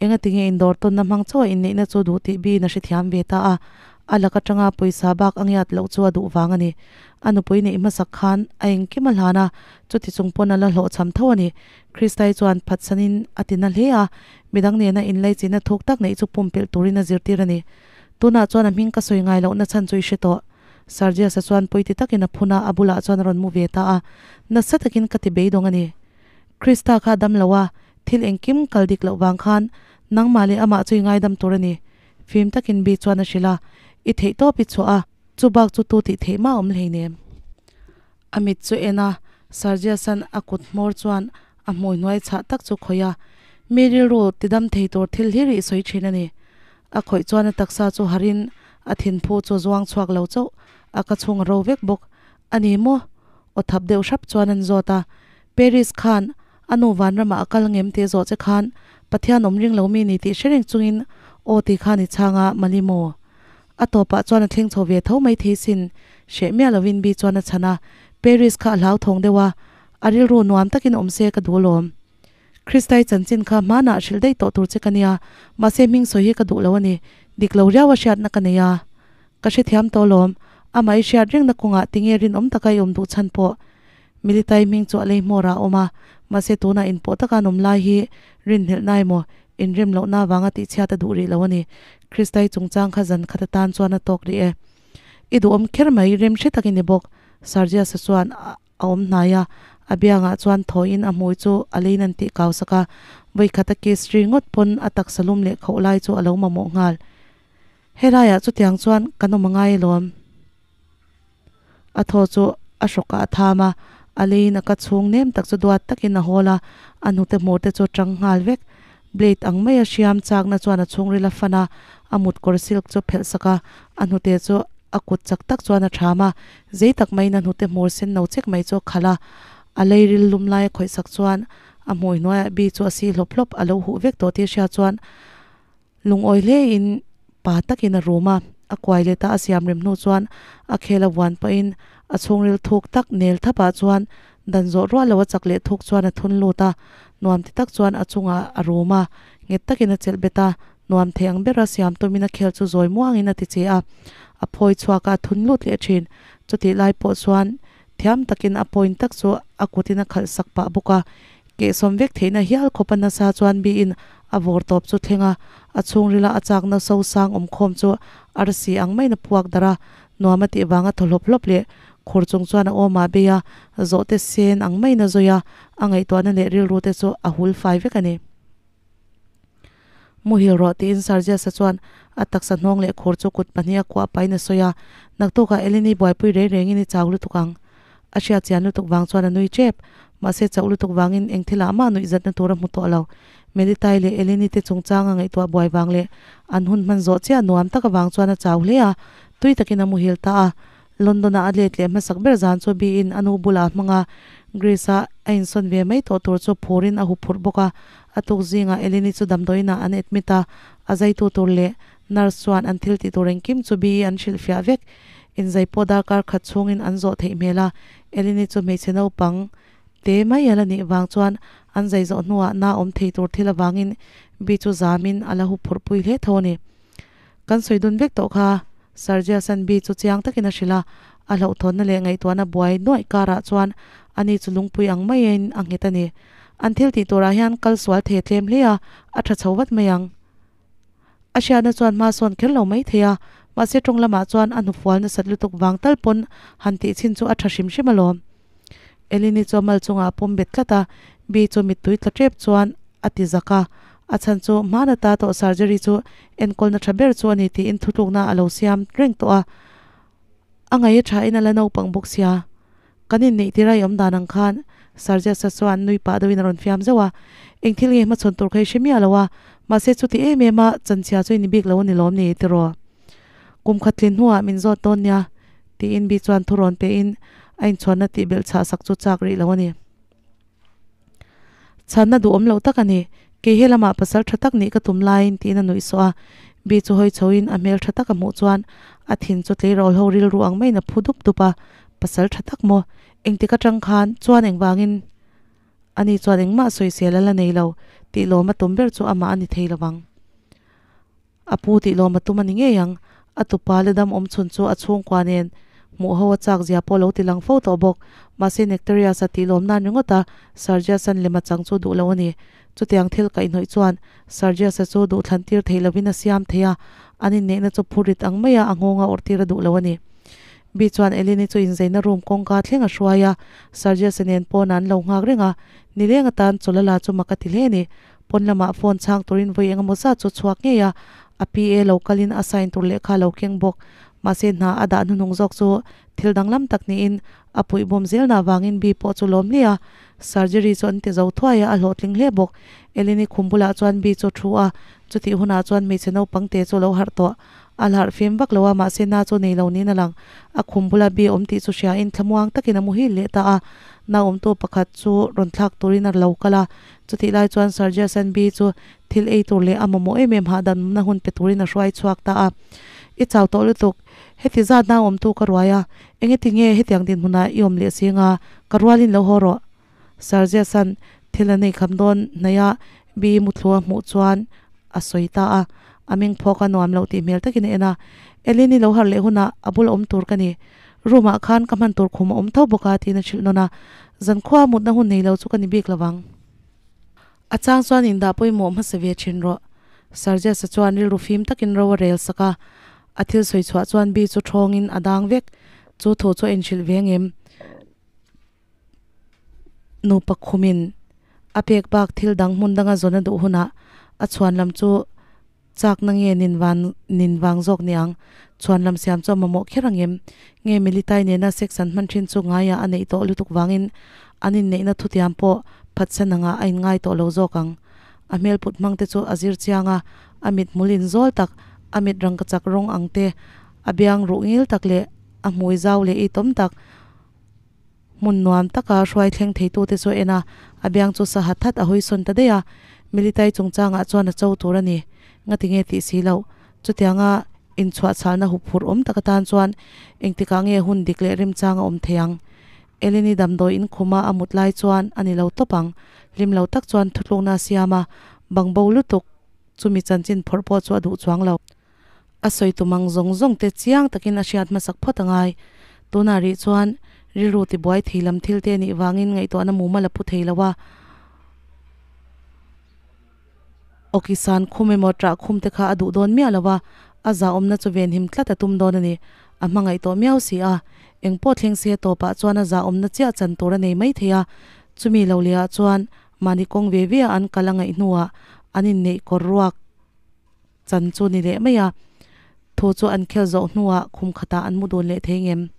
Engatinge indawr tawnna hmang chauha inneihna chu duh tih biin a hrethiam ve ta a, a lak atanga pawisa bak a ngiat loh chu a duh vang a ni. A nupui neih hmasak khan a engkim a hlan a, chuti chung pawn a la hlawhchham tho a ni. Kristai chuan phatsanin a ti na hle a, midang nena inlaichihna thuk tak neih chu pumpelh turin a zirtir a ni. Tunah chuan a hming ka sawi ngai lohna chhan chu i hre tawh. Sergius-a chuan puiti takin a phun a, a bulah chuan a rawn mu ve ta a. Nasa takin ka ti beidawng a ni. Krista kha a dam lo a, thil engkim kal dik loh vang khan nangmah leh amah chu i ngaidam tur a ni. Fim takin Bi chuan a hrilh a, I theih tawp i chhuah a, chu bak chu tu tih theih mah a awm hleinem. A mit chu en a, Sergius-a'n a kut hmawr chuan a hmui hnuai chhah tak chu khawih a, Mi rilru tidam thei tur thil hlir i sawi thin a ni. A khawih chuan a taksa chu harin a thinphu chu a zuang chhuak lo chauh, a ka chhung a ro vek bawk. A ni maw? Aw thap deuh hrap chuan an zawt a. Paris khan a nu vanramah a kal ngem tih zawh che khan Pathian awm ring lo mi ni tih hre reng chungin aw ti khan i chhang a, Mali maw? A tawpah chuan a thleng chho ve tho mai thei sin, hreh miah lovin Bi chuan a chhan a. Paris kha a hlauthawng deuh a, a rilru nuam takin awm se ka duh alawm. Kristai chanchin kha hmanah hrilh daih tawh tur che ka nia, mahse hming sawi hi ka duh lo a ni, dik lo riau a hriatna ka nei a. Ka hrethiam tawh alawm, amah i hriat rengna kawngah tinge rinawm taka i awm duh chhan pawh. Militai hming chu a lei hmawrah a awm a, mahse tunah inpawh taka an awm lai hi rinhlelhna emaw inrem lohna avanga tihchhiat a duh rih lo a ni. Kristai chungchang kha zan khat atan chuan a tawk rih e. I duhawm kher mai, rem hre tak i ni bawk, Sergius-a chuan a awm hnai a, a biangah chuan thawiin a hmui chu a leiin an tih kau sak a, vawikhat a kiss ri ngawt pawn a taksa lum leh khauh lai chu a lo mamawh nghal. Helaiah chutiang chuan kan awm a ngai alawm. A thaw chu a hrawkah a tham a, a leiin a ka chhung nem tak chu duat takin a hawl a, a hnute hmur te chu a tang nghal vek. Blade ang maia hriam chakna chuan a chhungril a fan a, a mutkawr silk chu a phelh sak a, a hnute chu a kut chak tak chuan a tham a, zei tak maiin a hnute hmur sen no chek mai chu a khalh a, a leiril lum lai a khawih sak chuan a hmui hnuaiah bi chu a si hlawp hlawp a lo huh vek tawh tih hria chuan Lungawi hlein pa takin a rum a, a kuai let a, a siam rem hnu chuan a khel a vuan pahin a chhungril thuk tak nel thapah chuan dan zawh rual lo a chak leh thuk chuan a thun lut a, nuam ti tak chuan a chungah a rum a, nghet takin a chelh bet a, nuam thei ang bera siam tumin a khel chu zawi muangin a ti che a, a phawi chhuak a, a thun lut leh thin. Chutih lai pawh chuan thiam takin a point tak chu a kutin a khalh sak pah bawk a, Kehsawm vek theihna hial khawp a nasa chuan biin a vawr tawp chu thleng a, a chhungrila a chakna so sang awm khawm chu arsi ang maiin a puak darh a, nuam a tih vanga thaw hlawp hlawp leh khur chung chuan a awmah bei a, zawhte sen ang maiin a zawi a, a ngaihtuahna leh rilru te chu a hul fai vek a ni. Muhil rawh tiin Sergius-a chuan a taksa hnawng leh khur chu kut pahniha kuah pahin a sawi a, naktukah Eleni buaipui reng rengin i chau lutuk ang. A hriat chian lutuk vang chuan a nui tep. Mahse chauh lutuk vangin eng thilah mah nuih zatna tur a hmu tawh lo. Melitai leh Eleni te chungchanga ngaihtuah buai vang leh an hun hman zawh chiah nuam tak avang chuan a chau hle a, tui takin a muhil ta a. London-ah a let leh hmasak ber zan chu biin a nu bulah a hmang a, Greece-a a insawn ve mai tawh tur chu phurin a huphurh bawk a. A tuk zingah Eleni chu damdawiinah an admit a, a zaitu tur leh nurse chuan an thil tih tur engkim chu bi an hrilhfiah vek. Inzai pawh darkar khat chhungin an zawh theih hmel a, Eleni chu hmeichhe naupang te mai a la nih vang chuan an zai zawh hnuah na awm thei tur thil avangin Bi chu zamin a la huphurh pui hle tho a ni. Kan sawi dun vek tawh kha, Sergius-a'n Bi chu chiang takin a hrilh a, a hlauhthawnna leh ngaihtuahna buai nuaih karah chuan ani chu lungpui ang maiin a nghet a ni. An thil tih turah hian kal sual thei a tlem hle a, a tha chho vat mai ang. A hriatna chuan hma sawn kher lo mai thei a, mahse tawng lamah chuan a hnufual nasat lutuk vang tal pawn han tih chhin chu a tha hrim hrim alawm. Elini chu a mal chungah a pawm bet tlat a, Bi chu mittui tla tep chuan a ti zak a, a chhan chu hmana ta tawh surgery chu enkawlna tha ber chu a ni tiin thutlukna a lo siam reng tawh a, a ngaih a thain a la naupang bawk sia. Kan inneih tir a i awm dan ang khan Sergius-a chuan nui pah deuhin a rawn fiam zeuh a, Eng thil nge hmachhawn tur kha i hre miah lo a, mahse chuti em em a chanchhia chu i ni bik lo a ni lawm ni tiraw? Kum khat tlin hnuah min zawt dawn nia, tiin Bi chuan thurawn pein a inchhuanna tih belh chhah sak chu chak rih lo a ni. Chhanna duhawm loh tak a ni, kei he lamah pasal tha tak nih ka tum laiin tiin a nuih sawh a. Bi chu hawi chhoin a hmel tha tak a hmuh chuan a thin chu tleirawl ho rilru ang maiin a phu dup dup a, pasal tha tak maw? Engtik atang khan chuan engvangin ani chuan engmah sawisel a la nei lo tih lawm a tum ber chu amah a ni thei lo vang. A pu tih lawm a tum a ni ngei ang. A tupa la dam awm chhun chu a chhungkua nen hmuh ho a chak zia pawh lo ti lang fo tawh bawk. Mahse Nectarius-a tih lawm nan ringawt a, Sergius-a'n lem a chang chu duh lo a ni. Chutiang thil kaihhnawih chuan Sergius-a chu duhthlan tir thei lovin a siam thei a, an inneihna chu phurit ang maia a nghawnga awrh tir a duh lo a ni. Bi chuan Eleni chu inzeina room kawngka thleng a hruai a, Sergius-a nen pawn an lo nghak reng a, nileng atan chawlala chu mak a ti hle a ni. Pawn lamah phone chhang turin vawi engemaw zat chu chhuak ngei a, a PA lo kalin a sign tur lehkha a lo keng bawk. Mahse hna a dah hnuhnung zawk chu thil danglam tak niin a puihbawm zelna avangin Bi pawh chu lawm hle a, surgery chu an ti zo thuai a, a hlawhtling hle bawk. Eleni khum bulah chuan Bi chu thu a, chutih hunah chuan hmeichhe naupang te chu lo harh tawh. A la harh fim vak lo a, mahse na chu nei lo niin a lang. A khum bula Bi awm tih chu hriain thlamuang takin a muhil leh ta a, naumtu pakhat chu rawn thlak turin a lo kal a, Chutih lai chuan Sergius an Bi chu thil ei tur leh a mamawh em em hahdamna hun pe turin a hruai chhuak ta a. I chau tawh lutuk, heti zat nau awmtu ka ruai a, engeti nge hetiang dinhmunah i awm leh si anga ka rualin lo haw rawh. Sergius an thil a nei kham dawn hnaih a Bi muthlu a hmuh chuan a sawi ta a, a meng phawk a nuam loh tih hmel takin a en a, Elin i lo harh leh hunah a bul awm tur ka ni. Room ah khan ka hman tur khum a awm tho bawk a tiin a hrilh nawn a, zankhua mutna hun nei lo chu ka ni bik lo vang. A chang chuan indah pawimawh hmasa ve thin rawh. Sarjesa chuan rilru fim takin ro a rel sak a, a thil sawi chhuah chuan Bi chu thawngin a dang vek. Chu thu chu a inhrilh ve ngem? Nupa khumin a pek bak thil dang hmun danga zawn a duh hunah a chhuan lam chu Chakna nge nin van nin vang zawk niang? Chhuan lam siam chu a mamawh kher ang em? Nge Militai nena sex an hman thin chu ngaiah a neih tawh lutuk vangin an inneihna thutiam pawh phatsan angah a inngai tawh lo zawk ang. A hmel put hmang te chu a zir chiang a, a mit hmul inzawl tak, a mit rangkachak rawng ang te, a biang ruh ngil tak leh a hmui zau leh itawm tak, Hmun nuam taka hruai thleng theitute chu a en a, a biang chu sa hat hat a hawi sawn ta daih a. Militai chungchangah chuan a cho tur a ni. Ngati nge tih si loh. Chutianga inchhuahchhalna huphurh awm tak atan chuan engtikah nge hun dik leh remchang a awm thei ang? Eleni damdawi inkhuma a mut lai chuan a ni lo tawp ang. Hlim lo tak chuan thutlukna a siam a, bangbo lutuk chumi chanchin phawrh pawh chu a duh chuang lo. A sawi tum ang zawng zawng te chiang takin a hriat hmasak phawt a ngai. Tunah rih chuan rilru tibuai thei lam thil te nih vangin ngaihtuahna mumal a pu thei lo a. Awkisan khum emaw ṭah khum te kha a duh dawn miah lo a, a zahawmna chu venhim tlat a tum dawn a ni. A hmangaih tawh miau si a, eng pawh thleng se tawpah chuan a zahawmna chiah chan tur a nei mai thei a, chumi lo lehah chuan mahni kawng ve ve a an kal a ngaih hnuah an inneih kawr ruak Chan chu ni leh mai a, thu chu an khel zawh hnuah khum khatah an mu dun leh thei ngem.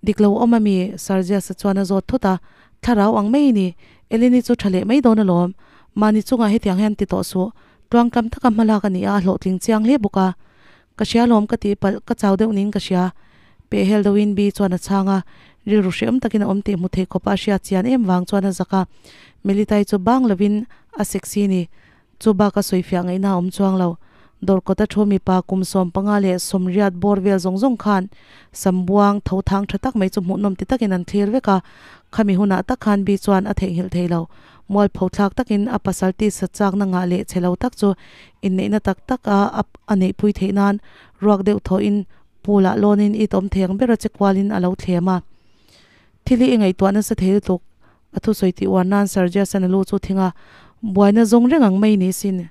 Dik lo awm ami? Sergius-a chuan a zawt thut a, Thlarau ang mai i ni, Eleni chu tha leh mai dawn alawm. Mahni chungah hetiang hian ti tawh suh, tluangtlam taka hmalak a ni a, a hlawhtling chiang hle bawk a. Ka hria alawm ka tih palh, ka chau deuh niin ka hria. Pehhel deuhin Bi chuan a chhang a, rilru hreawm takin a awm tih hmu thei khawpa a hriat chian em vang chuan a zak a, Melitai chu bang lovin a sexy ni. Chu bak a sawifiah ngaihna a awm chuang lo. Dawrkawta thu mipa kum 15 leh 80 bawr vel zawng zawng khan sambuang tho thang tha tak mai chu hmuhnawm ti takin an thlir vek a. Khami hunah tak khan Bi chuan a theihnghilh thei lo. Mualpho thlak takin a pasal tisa chakna ngah leh che lo tak chu inneihna tak tak a a neihpui theih nan ruak deuh thawhin pool ah lawnin it awm thei ang bera che kualin a lo thlem a. Thil hi i ngaihtuah nasa thei lutuk. A thusawi tih uar nan Sergius-a'n a lu chu thing a, buaina zawng reng ang mai ni sin.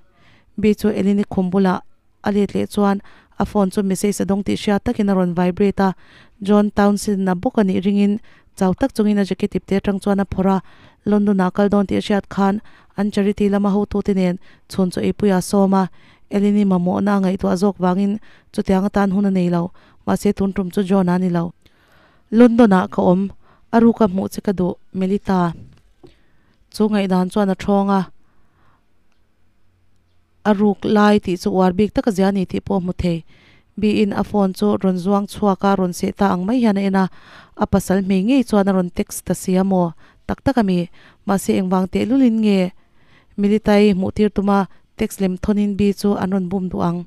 Bi chu Eleni khum bulah a let leh chuan a phone chu message a dawng tih hriat takin a rawn vibrate a, John Townsend-a bawk a nih ringin chau tak chungin a jacket ipte atang chuan a phawrh a, London-ah kal dawn tih a hriat khan an charity lama hotute nen chhun chaw eipuiah a sawm a, Eleni mamawhna a ngaihtuah zawk vangin chutiang atan hun a nei lo, mahse tun tum chu John-a a ni lo. London-ah ka awm, a ruka hmuh che ka duh, Melita. Chu ngaihdan chuan a thawng a, a ruk lai tih chu uar bik taka zia a ni tih pawh a hmu thei. Biin a phone chu rawn zuang chhuak a, rawn seh ta ang mai hian a en a, a pasal hmei ngei chuan a rawn text ta si a maw? Tak tak a mi? Mahse engvang tehlulin nge Melita-i hmuh tir tuma text lem thawnin Bi chu an rawn bum duh ang?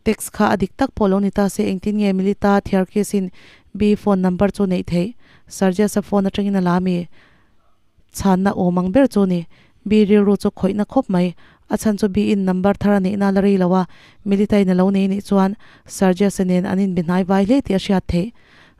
Text kha a dik tak pawh lo ni ta se engtin nge Milita Thiarkis-in Bee phone number chu neih theih? Sergius-a phone atangin a la ami? Chhanna awm ang ber chu ni. Bee rilru chu khawihna khawp mai. A chhan chu Bee-in number thar a neihna la rei lo a, Milita-in a lo nei nih chuan Sergius-a nen an inbe hnai vai hle tih a hriat theih.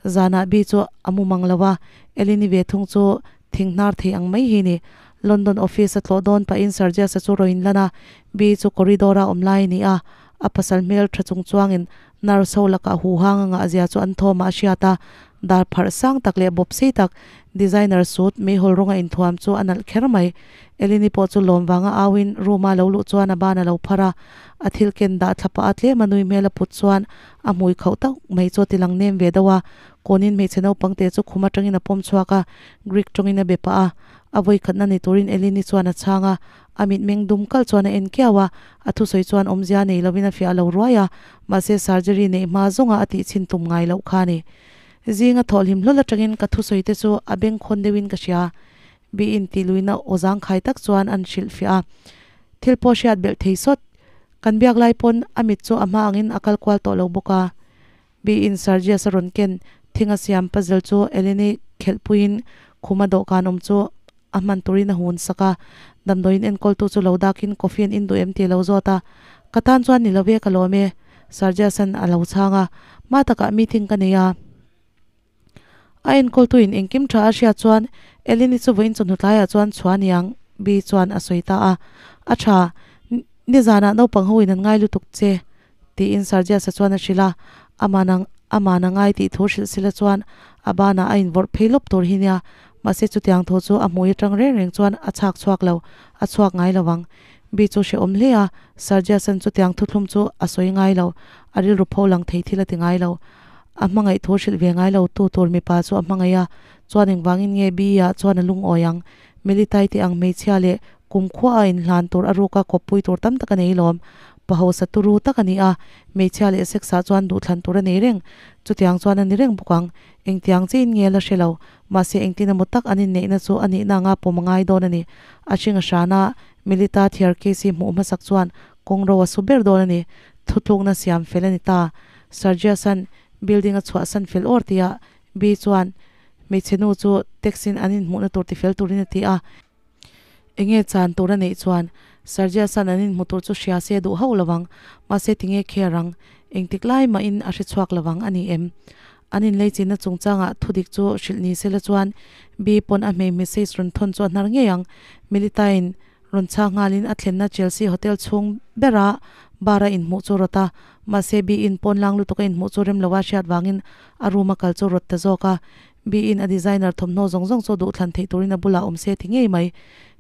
Zanah Bee chu a mu mang lo a, Eleni ve thung chu thing hnar thei ang mai hi ni. London office a tlawh dawn pahin Sergius-a chu rawn inlan a, Bee chu corridor-a awm lai a ni a, a pasal hmel tha chung chuangin nurse ho lakah huhang a ngah zia chu an thawmah a hriat a, dar pharh sang tak leh bawp sei tak designer suit meihawl rawnga inthuam chu a nalh kher mai. Eleni pawh chu lawm vanga auin room-a lo luh chuan a ban a lo phar a, a thil ken dah thla pah a tlem a nui hmel a put chuan a hmui khauh tak mai chu a ti lang nem ve deuh a, kawnin hmeichhe naupang te chu khum atangin a pawm chhuak a, Greek tawngin a be pah a, a vawikhatna ni turin Eleni chuan a chhang a, a mitmeng dum kal chuan a en kiau a, a thusawi chuan awmzia nei lovin a fiah lo ruai a, mahse surgery neih hma zawnga a tih chhin tum ngai loh kha a ni. Zinga thawhhlim hlawl atangin ka thusawi te chu a bengkhawn deuhin ka hria. Biin tih luihna aw zangkhai tak chuan an hrilhfiah a, thil pawh hriat belh thei sawt. Kan biak lai pawn a mit chu a hma angin a kal kual tawh lo bawk a. Biin Sergius a rawn ken thing a siam puzzle chu Eleni khelhpuiin khuma dawhkan awm chu a hman turin a hun sak a. Damdawiin enkawltu chu lo dakin coffee an in duh em tih a lo zawt a. Ka tan chuan ni lo ve ka lawm e, Sergius-a'n a lo chhang a. Hma takah meeting ka nei a. A enkawltuin engkim tha a hriat chuan Eleni chu vawiin chawhnu tlaiah chuan chhuah a ni ang, Bee chuan a sawi ta a. A tha, nizanah naupang hoin an ngai lutuk che, tiin Sergius-a chuan a hrilh a. Aman aman a ngai tih thu hrilh sila chuan a banah a invawrh phei lawp tur hi nia. Mahse chutiang thu chu a hmui atang reng reng chuan a chhak chhuak lo, a chhuak ngai lo ang. Bee chu hrehawm hle a, Sergius-a'n chutiang thuthlum chu a sawi ngai lo, a rilru pho lang thei thil a ti ngai lo. A hmangaih thu hrilh ve ngai lo tu tur mipa chu a hmangaih a, chuan engvangin nge Bee-ah chuan a lungawi ang? Melitai tih ang hmeichhia leh kumkhua a inhlan tur a ruka kawppui tur tam tak a nei lawm. Pa hausa turu tak a ni a, hmeichhia leh sex-ah chuan duhthlan tur a nei reng. Chutiang chuan a ni reng bawk ang. Engtiang chiin nge la hre lo, mahse engtin emaw tak an inneihna chu a nihna anga pawm a ngai dawn a ni. A hring a hrana Melita thiar Casey hmuh hmasak chuan kawngro a su ber dawn a ni. Thutlukna siam fel a ni ta. Sergius-a'n building a chhuahsan fel awr tihah Bee chuan hmeichhe nu chu taxi-in an inhmuhna tur tifel turin a ti a. Enge chan tur a neih chuan Sergius-a'n an inhmu tur chu hria se duh hauh lovang, mahse tinge care ang, engtik lai mahin a hre chhuak lovang a ni em? An inleichinna chungchangah thudik chu hrilh ni sela chuan Bee pawn a hmei message rawn thawn chu a hnar ngei ang. Melita-in Rawn chhak nghalin a thlenna Chelsea Hotel chhung bera bar a inhmuh chu rawt a, mahse Bee-in pawn lang lutuk a inhmuh chu rem loa hriat vangin a room a kal chu rawt ta zawk a. Bee-in a designer thawmhnaw zawng zawng chu duhthlan theih turin a bulah awm se ti ngei mai.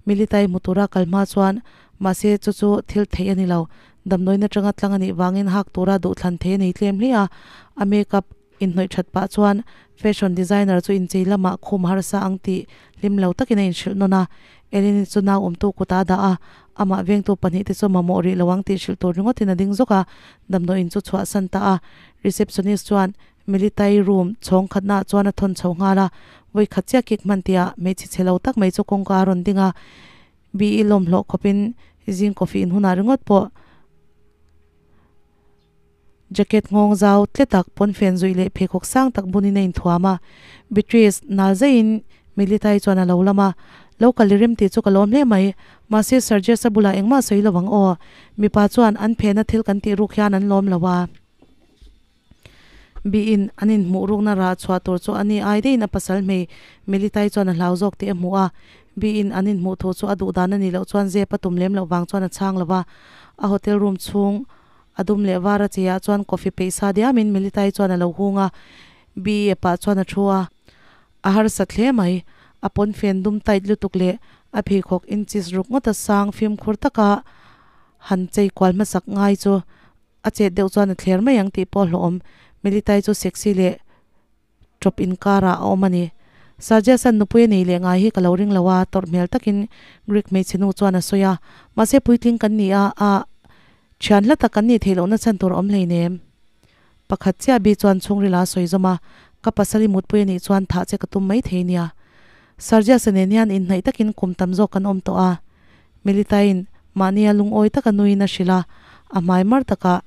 Militai hmu tura kal hma chuan mahse chu chu thil theih a ni lo. Damdawiin atanga tlang a nih vangin hak tura duhthlan theih a nei tlem hle a, a makeup Inhnawih that pah chuan fashion designer chu inchei lamah khum harsa ang tih hlim lo takin a inhrilh nawn a. Eleni chu nau awmtu kutah a dah a, amah vengtu pahnih te chu mamawh rih lo ang tih hrilh tur ringawtin a ding zawk a, damdawiin chu chhuahsan ta a. Receptionist chuan Militai room chhawng khatnaah chuan a thawn chho nghal a, vawikhat chiah kik hman tihah hmeichhe chhe lo tak mai chu kawngka a rawn ding a, BE lawmhlawh khawpin zing coffee in hunah ringawt pawh Jacket nghawng zau tle tak, pawnfen zuih leh pheikhawk sang tak bunin a inthuam a. Beatrice, nal zeiin Militai chuan a lo lam a. Lo kal i rem tih chu ka lawm hle mai. Mahse Sergius-a bulah engmah sawi lo ang aw. Mipa chuan an phehna thil kan tih ruk hian an lawm lo a. Biin an inhmuh rukna rah chhuah tur chu a ni ai deihin a pasal hmei Militai chuan a hlau zawk tih a hmu a. Biin an inhmuh thu chu a duh dan a nih loh chuan zep a tum lem loh vang chuan a chhang lo va. A hotel room chhung A dum leh var a cheiah chuan coffee peih sa diamin Militai chuan a lo hung a, BE pah chuan a thu a. A harsat hle mai. A pawnfen dum tight lutuk leh a pheikhawk inches ruk ngawta sang fimkhur taka han chei kual hmasak ngai chu a chet deuh chuan a thler mai ang tih pawh a hlawhawm. Militai chu sexy leh Ṭawp inkarah a awm a ni. Sergius-a'n nupui a nei leh ngai hi ka lo ring lo a, tawrh hmel takin Greek hmeichhe nu chuan a sawi a. Mahse puitling kan ni a, a ṭhian hla tak kan nih theih lohna chhan tur a awm hleinem. Pakhat chiah bi chuan chhungrila a sawi zawm a, Ka pasal i mutpui a nih chuan thah che ka tum mai thei nia. Sergius-a nen hian inhnaih takin kum tam zawk kan awm tawh a. Melita-in mahnia lungawi taka nuin a hrilh a, a hmai mar takah.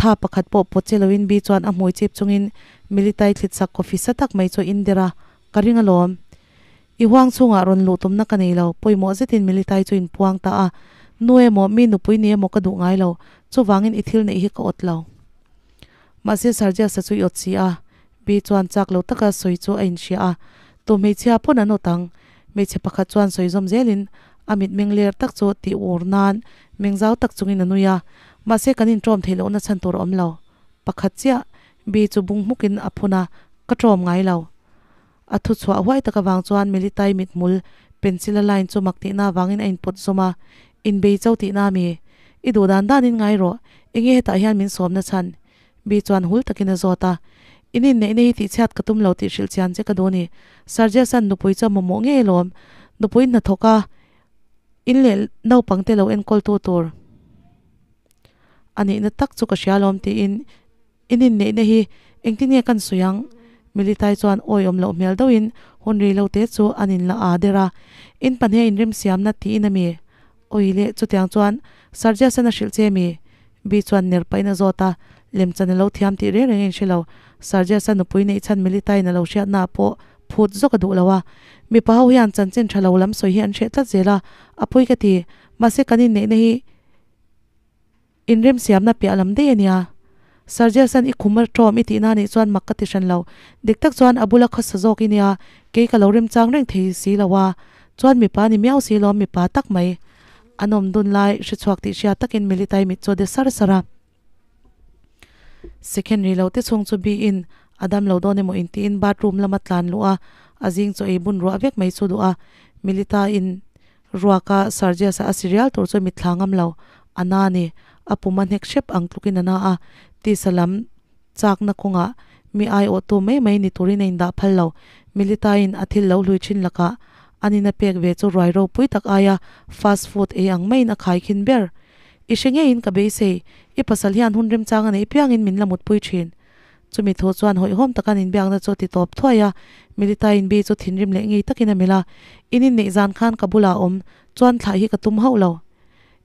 Tha pakhat pawh pawt che loin Bee chuan a hmui chip chungin Militai thlit sak coffee sa tak mai chu a in der a, Ka ring alawm. I huang chhungah rawn luh tumna ka nei lo, pawimawh zetin Militai chu in puang ta a. Nu emaw, mi nupui ni emaw ka duh ngai lo, chuvangin i thil neih hi ka awt lo. Mahse Sargiasa chu i awt si a, Bee chuan chak lo taka sawi chu a inhria a, Tu hmeichhia pawn an awt ang. Hmeichhe pakhat chuan sawi zawm zelin a mitmeng ler tak chu tih ur nan meng zau tak chungin a nui a, mahse kan inṭawm theih lohna chhan tur a awm lo. Pakhat chiah, Bee chu bung hmukin a phun a, Ka ṭawm ngai lo. A thu chhuah huai tak avang chuan Militai mithmul pencil a line chu mak tihna avangin a inpawt zawm a, Inbei cho tihna mi? I duh dan danin ngai rawh, enge hetah hian min sawmna chhan? Bi chuan hul takin a zawt a. In inneihna hi tihchhiat ka tum lo tih hrilh chian che ka duh a ni. Sarjasan nupui chu a mamawh ngei alawm. Nupui hnathawk a in leh naupangte lo enkawltu tur a nihna tak chu ka hria alawm tiin in inneihna hi engtin nge kan sawi ang? Militai chuan awiawm loh hmel deuhin hun rei lo te chu an inla aa der a. In pahnih a inremsiamna tiin a mi? Awi leh chutiang chuan Sarjasan a hrilh che mi? Bi chuan ner pahin a zawt a, lemchan a lo thiam tih reng reng a inhre lo. Sarjasan nupui neih chhan Militain a lo hriatnaah pawh phut zawk a duh lo a. Mipa ho hian chanchin tha lo lam sawi hi an hreh tlat zel a, a pawi ka ti. Mahse kan inneihna hi Inremsiamna piah lam daih a nia. Sarjasan i khum a ṭawm i tihna nih chuan mak ka ti hran lo. Dik tak chuan a bula khawsa zawk i nia, kei ka lo remchang reng thei si lo a. Chuan mipa ni miau si lawm mipa tak mai. An awm dun lai hre chhuak tih hria takin Militai mit chu a de sar sar a. Second ri lo te chhung chu biin a dam lo dawn emaw intiin bathroom lama tlan luh a, a zing chaw ei bun ruah vek mai chu duh a. Milita-in Ruaka Sergius-a a si rial tur chu mitthla ngam lo. A na ni. A pum a hnek hrep ang tlukin a na a. Tisa lam chakna kawngah mi aiawhtu mai mai ni turin a indah phal lo. Milita-in a thil lo hlui thin lakah an in a pek ve chu ruai ropui tak aia fast food ei ang maiin a khai khin ber. I hre ngeiin ka beisei. I pasal hian hun remchang a neih piangin min la mutpui thin. Chumi thu chuan hawihhawm taka an inbiakna chu a ti tawp thuai a, Milita-in Bi chu thinrim leh ngei takin a melh a, In inneih zan khan ka bulah a awm, chuan thlah hi ka tum hauh lo.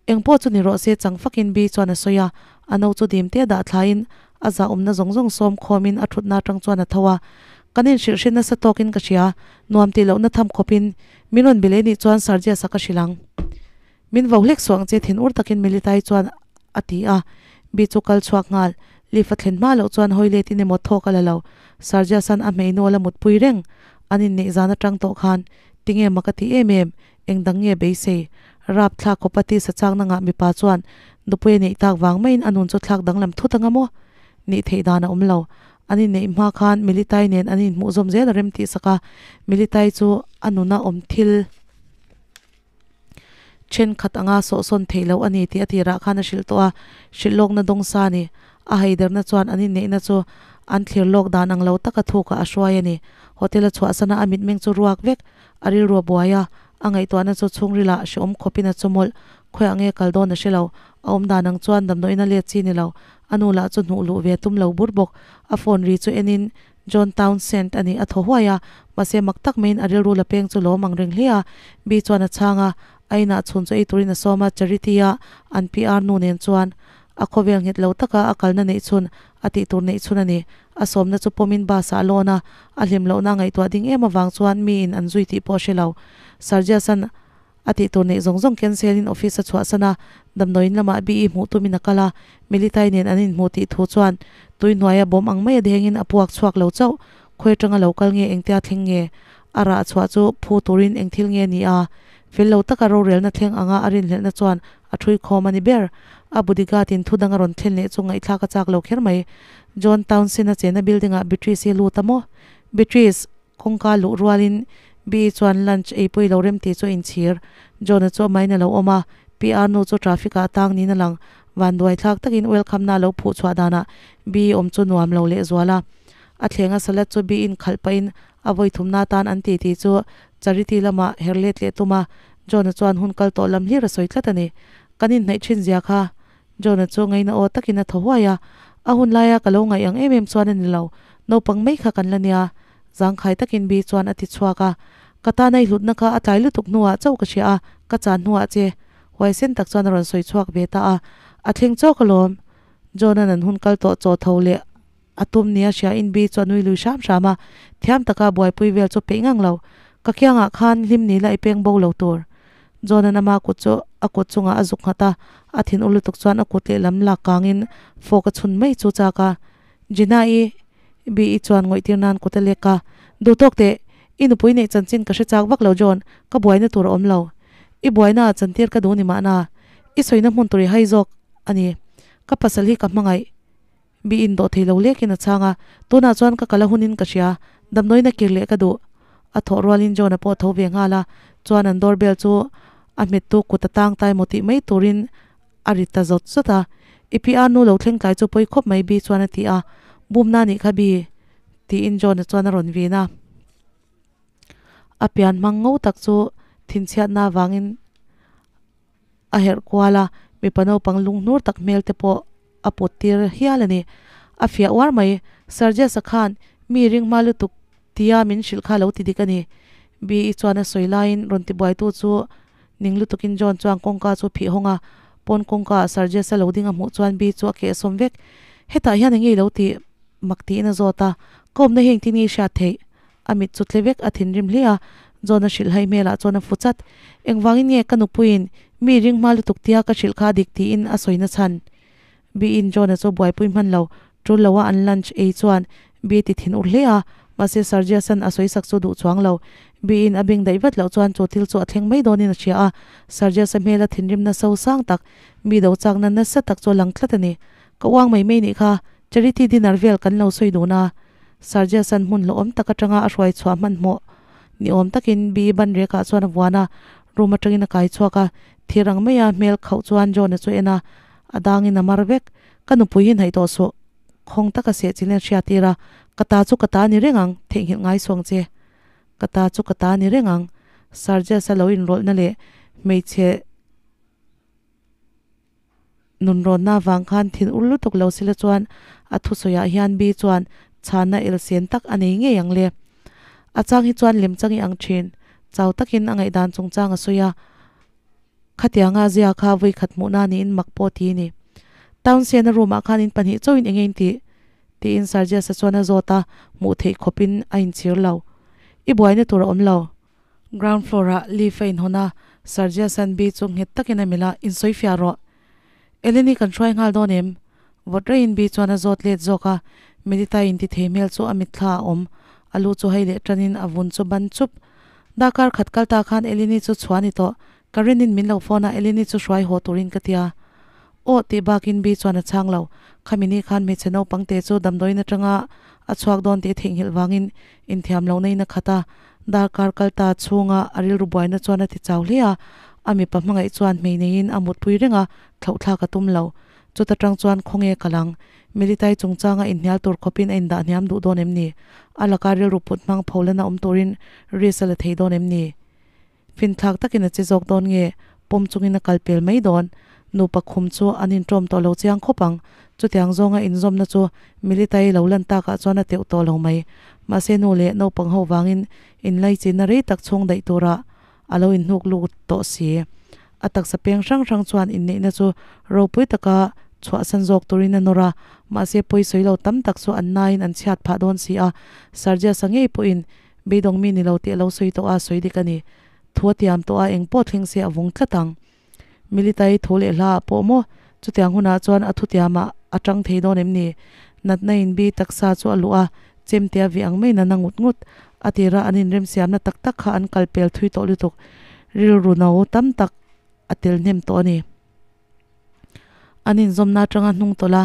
Eng pawh chu ni rawh se chang fakin Bi chuan a sawi a, a no chu dim te dah thlaiin a zahawmna zawng zawng sawm khawmin a thutna atang chuan a tho a, Kan inhrilh hre nasa tawkin ka hria, nuam tih lohna tham khawpin min rawn bi leh nih chuan Sergius-a ka hrilh ang. Min vo hlek suh ang che thin ur takin Militai chuan a ti a, Bi chu kal chhuak nghal. Lift a thlen hma loh chuan hawi let in emaw thawk a la lo. Sarjasan a hmei nu a la mutpui reng. An inneih zan atang tawh khan tinge mak a ti em em, eng dang nge beisei. Rap thlak khawp a tisa chakna ngah mipa chuan nupui a neih tak vang maiin a nun chu thlak danglam thut anga maw? Nih theih dan a awm lo. An inneih hma khan Militai nen an inhmuh zawm zel a rem tih sak a, Militai chu a nuna awm thil. Thenkhat anga sawhsawn theih loh a ni tih a tirah khan a hrilh tawh a, hrilh lawkna dawng sa a ni. A haiderna chuan an inneihna chu an thlir lawk dan ang lo taka thukah a hruai a ni. Hotel a chhuahsana a mitmeng chu ruak vek, a rilru a buai a, a ngaihtuahna chu chhungrilah hrehawm khawpin a chawmawlh. Khawiah nge kal dawn a hre lo. A awm dan ang chuan damdawiin a let chi ni lo. A nu lah chu hnuh luh ve a tum lo bur bawk. A phone ri chu enin John Townsend a nih a thaw huai a, mahse mak tak maiin a rilru la peng chu lawm ang reng hle a. Bee chuan a chhang a, a inah chhun chu ei turin a sawm a, Charity-a an PR nu nen chuan a khawvel nghet lo taka a kalna neih chhun a tih tur neih chhun a ni. A sawmna chu pawmin bus-ah a lawn a, a hlim lohna a ngaihtuah ding em avang chuan miin an zui tih pawh a hre lo. Sergius-a'n A tih tur neih zawng zawng cancel in office a chhuahsan a, damdawiin lamah BE hmuh tumin a kal a, Militai nen an inhmuh tih thu chuan tui hnuaia bawm ang maia dengin a puak chhuak lo chauh, khawi atanga lo kal nge engtia thleng nge? A rah chhuah chu phu turin eng thil nge ni a? Fel lo taka rorelna thleng anga a rinhlelhna chuan a thui khawm a ni ber. A bodyguard in thudang a rawn thlen leh chu ngaihthlak a chak lo kher mai. John Townsend a chena building ah Beatrice hi a lut a maw? Beatrice! Kawngka luh rualin Bee chuan lunch ei pawh i lo rem tih chu a inchhir. John-a chu amahin a lo awm a, PR nu chu traffic-ah a tang niin a lang. Vanduai thlak takin welcome na a lo phuh chhuah danah Bee awm chu nuam lo leh zual a. A thlenga salad chu Bee-in khalh pahin a vawi thumna atan an ti tih chu charity lamah her let leh tum a, John-a chuan hun kal tawh lam hlir a sawi tlat a ni. Kan inhnaih thin zia kha John-a chu ngaina aw takin a thaw huai a, a hun laia ka lo ngaih ang em em chuan a ni lo, naupang mai kha kan la nia, zangkhai takin Bee chuan a ti chhuak a, ka tana i hlutna kha a tlai lutuk hnuah chauh ka hria a, ka chan hnuah che huaisen tak chuan a rawn sawi chhuak ve ta a, a thleng chawk alawm. John-a'n an hun kal tawh chaw tho leh a tum nia hria in Bee chu a nui lui hram hram a, thiam taka buaipui vel chu peih ngang lo. Ka kiangah khan hlim ni la i peng bo lo tur. John-a'n ama kut chu a kut chungah a zuk nghat a, a thin ur lutuk chuan a kut lehlam lak kangin fork a chhun mai chu chak a. Gina-i Bee-i chuan ngawihtir nan kut a lek a, Duh tawk teh, i nupui neih chanchin ka hre chak vak lo John, ka buaina tur a awm lo. I buaina ah chantir ka duh ni mahna, i sawina hmun tur i hai zawk a ni. Ka pasal hi ka hmangaih. Bee-in dawh thei lo lekin a chhang a, tunah chuan ka kal a hunin ka hria, damdawiin a kir leh ka duh. A thawh rualin John-a pawh a tho ve nghal a, chuan an doorbell chu a hmettu kut a tang tai maw tih mai turin a ri ta zawt zawt a, I pi a nu lo thleng tlai chu pawi khawp mai Bee chuan a ti a, Bumna nih kha Bee, tiin John-a chuan a rawn vin a. A pian hmang ngo tak chu thinchhiatna avangin a herh kual a, mipa naupang lunghnur tak hmel te pawh a put tir hial a ni. A fiah uar mai, Sergius-a khan mi ring hma lutuk tia min hrilh kha lo ti dik a ni. Bee-i chuan a sawi laiin rawn tibuaitu chu ning lutukin John chuan kawngka chu phih hawng a, pawn kawngka ah Sergius-a lo ding a hmuh chuan Bee chu a kehsawm vek. Hetah hian eng nge i lo tih? mak tiin a zawt a, Ka awmna hi engtin nge i hriat theih? A mit chu tle vek a thinrim hle a, John a hrilh hai hmelah chuan a fu chat. Engvangin nge ka nupuiin mi ring hma lutuk tia ka hrilh kha dik tiin a sawi na chhan? Bee-in John-a chu buaipui hman lo, tul loa an lunch ei chuan Bee ti thin ur hle a, mahse Sergius-a'n a sawi sak chu duh chuang lo. Bee-in a beng daih vat loh chuan chu thil chu a thleng mai dawnin a hria a, Sergius-a hmela thinrimna so sang tak, mi do chakna nasa tak chu a lang tlat a ni. Ka uang mai mai nih kha, charity dinner vel kan lo sawi dun a. Sergius-a'n hmun hlauhawm tak atanga a hruai chhuah hmanhmawh ni awm takin Bee ban rekah chuan a vuan a, room atangin a kai chhuak a, thir ang maia hmel khauh chuan John-a chu en a, a dangin a mar vek. Ka nupui hi hnaih tawh suh, khawng taka seh chilin a hriattir a, ka ta chu ka ta ni reng ang, theihnghilh ngai suang che. Ka ta chu ka ta ni reng ang. Sergius-a lo inrawlhna leh hmeichhe. Nunrawnna avang khan thin ur lutuk lo sila chuan a thusawiah hian Bee chuan chhanna elsen tak a nei ngei ang le. A chang hi chuan lem chang i ang thin. Chau takin a ngaihdan chungchang a sawi a, khatianga zia kha vui khat hmuhna niin mak pawh ti a ni. Townsend-a room-ah khan in pahnih chauhin eng nge in tih? tiin Sergius-a chuan a zawt a, hmuh theih khawpin a inchhir lo. I buaina tur a awm lo. Ground floor ah lift a inhawn a, Sergius-a'n Bee chu nghet takin a melh a, Insawi fiah rawh. Eleni kan hruai nghal dawn em? Vawt reiin Bee chuan a zawt let zawk a, Melita inti thei hmel chu a mitthla a awm. A lu chu hei leh tanin a vun chu ban chup. Darkar khat kal ta khan Eleni chu chhuah a ni tawh. Karen-in min lo phone a, Eleni chu hruai haw turin ka tia. Aw tih bakin Bee chuan a chhang lo. Khami ni khan hmeichhe naupang te chu damdawiin atanga a chhuak dawn tih a theihnghilh vangin inthiam lohna in a khat a. Darkar kal ta chhunga a rilru buaina chuan a ti chau hle a, a mipa hmangaih chuan hmei neiin a mutpui reng a, thlauhthlak a tum lo. Chuta tang chuan khawnge kal ang? Militai chungchanga inhnial tur khawpin a indah hniam duh dawn em ni? A laka rilru put hmang pholana awm turin risk a la thei dawn em ni? Finthlak takin a che zawk dawn nge? Pawm chungin a kal pel mai dawn. Nupa khum chu an inṭawm tawh lo chiang khawp ang. Chutiang zawnga inzawmna chu Militai lo lan takah chuan a teuh tawh lo mai. Mahse nu leh naupang ho vangin inlaichinna rei tak chhung daih turah a lo inhnuk lut tawh si. A taksa peng hrang hrang chuan inneihna chu ropui taka chhuahsan zawk turin a nawr a, mahse pawisawi lo tam tak chu an nain an chhiat phah dawn si a. Sergius-a ngei pawhin Beidawng mi ni lo tih a lo sawi tawh a, sawi dik a ni. Thu a tiam tawh a, eng pawh thleng se a vung tlat ang. Militai thu leh hla ah pawh maw? Chutiang hunah chuan a thutiamah a tang thei dawn em ni? Natna in bi taksa chu a luh a, chemte a vih ang mai nana ngut ngut. A tira an inremsiamna tak tak kha an kal pel thui tawh lutuk. Rilru no tam tak a tel hnem tawh a ni. An inzawmna atanga hnung tawlh a,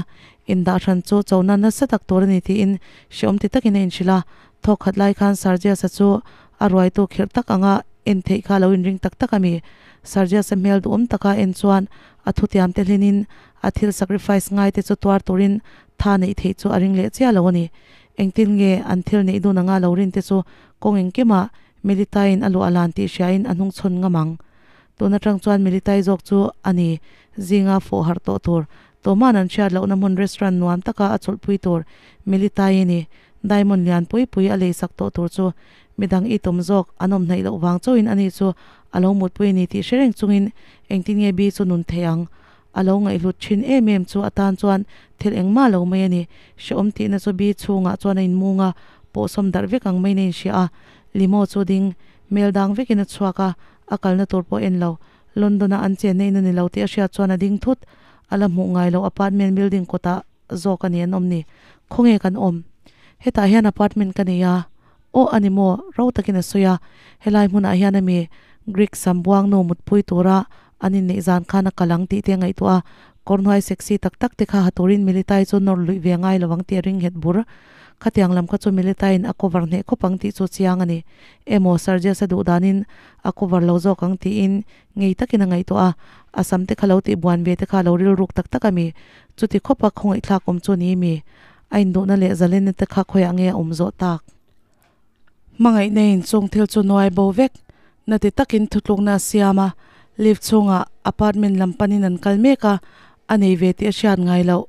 indah hran chu chona nasa tak tur a ni tiin hreawm ti takin a inhrilh a. Thawk khat lai khan Sergius-a chu a ruaitu khirh tak anga en theih kha a lo inring tak tak a mi. Sergius-a hmel duhawm taka en chuan a thutiam te hlinin a thil sacrifice ngai te chu tuar turin tha neih theih chu a ring leh chiah lo a ni. Engtin nge an thil neih dun anga lo rin te chu kawng engkimah Melita-in a luah lan tih hriain a hnungchhawn ngam ang. Tun atang chuan Militai zawk chu a ni zinga fawh harh tawh tur, Tawman an hriat lohna hmun restaurant nuam taka a chawlhpui tur Militai a ni. Diamond lian pui pui a leisak tawh tur chu midang i tum zawk an awm hnaih loh vang chauhin ani chu a lo mutpui a ni tih hre reng chungin engtin nge Bi chu nun thei ang? a lo ngaihhlut thin em em chu atan chuan thil engmah lo mai a ni. Hrehawm tihna chu bi chhungah chuan a inmung a, pawhsawm darh vek ang maiin a inhria a. Limo chu ding hmel dang vekin a chhuak a, a kalna tur pawh en lo. London-a an chenna in a ni lo tih a hriat chuan a ding thut. A la hmuh ngai loh apartment building kawtah zawk a ni an awm ni. Khawnge kan awm? Hetah hian apartment ka nei a. Aw a ni maw? Ro takin a sawi a. Helai hmunah hian ami Greek sambuang nu mutpui tura an inneih zan khan a kal ang tih te a ngaihtuah a. Kawrhnuai sexy tak tak te kha ha turin Militai chu nawr luih ve ngai lo ang tih a ring nghet bur. Khatiang lam kha chu Militaiin a cover hneh khawp ang tih chu chiang a ni. Emaw Sergius a duh danin a cover lo zawk ang tiin ngei takin a ngaihtuah a. A sam te kha lo tih buan ve te kha a lo rilruk tak tak a mi. Chuti khawpa khawngaihthlak awm chu ni mi. A induhna leh zalenna te kha khawiah nge a awm zawh tak? Hmangaihna in chung thil chu nuai bo vek. Na ti takin thutlukna a siam a, lift chhungah apartment lam panin an kal mek a, a nei ve tih a hriat ngai loh.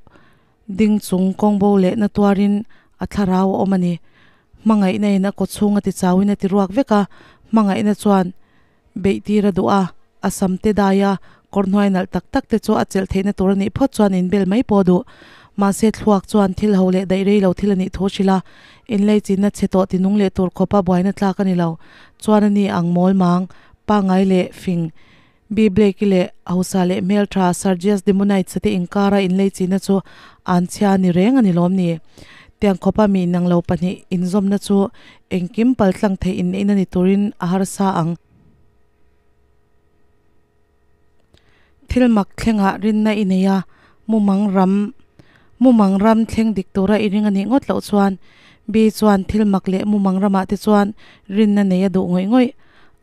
Ding chung kawng bo leh na tuarin a thlarau a awm a ni. Hmangaihna in a kaw chhung a ti chauhin a ti ruak vek a, hmangaihna chuan beih tir a duh a, a sam te dai a, kawr hnuai nalh tak tak te chu a chelh theihna tur a nih phawt chuan inbel mai pawh a duh. Mahse thluak chuan thil ho leh daih rei lo thil a nih thu hrilh a, inleichinna chhe tawh ti nung leh tur khawpa buaina tlak a ni lo. Chuan a ni ang mawl mang, pangngai leh fing, Bi Blake-i leh Hausa leh hmeltha Sergius Demonites-a te inkara inleichinna chu an chhia a ni reng a ni lawm ni? Tiang khawpa mi inang lo pahnih inzawmna chu engkim paltlang theih inneihna ni turin a harsa ang. Thil mak thlengah rinna i nei a, mumang ram mumang ram thleng dik tura i ring a nih ngawt loh chuan Bi chuan thil mak leh mumang ramah te chuan rinna nei a duh ngawih ngawih.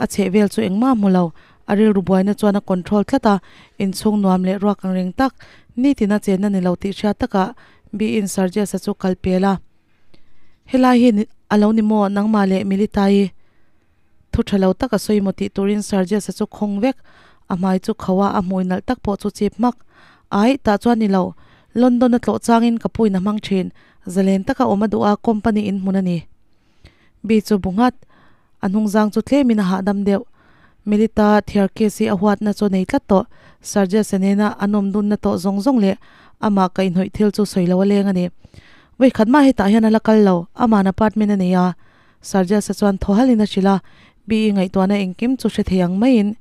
A chhehvel chu engmah hmu lo, a rilru buaina chuan a control tlat a, inchhung nuam leh ruak ang reng tak, nitin a chenna ni lo tih hriat takah Bi-in Sergius-a chu kal pel a. Helai hi a lo ni maw nangmah leh Militai? Thu tha lo tak a sawi maw tih turin Sergius-a chu khawng vek, a hmai chu kho a, a hmui nalh tak pawh chu chip hmak. Ai, tah chuan ni lo, London a tlawh changin ka puin a hmang thin, zalen taka awm a duh a, company in hmun a ni. Bi chu bu nghat, a hnungzang chu tlemin a hahdam deuh. Melita Thiarkesi a huatna chu nei tlat tawh, Sergius-a nena an awm dunna tawh zawng zawng leh amah kaihhnawih thil chu sawi lo a leng a ni. Vawikhat mah hetah hian a la kal lo, ama'n apartment a nei a. Sergius-a chuan thaw halin a hrilh a, Bi-i ngaihtuahna engkim chu hre thei ang maiin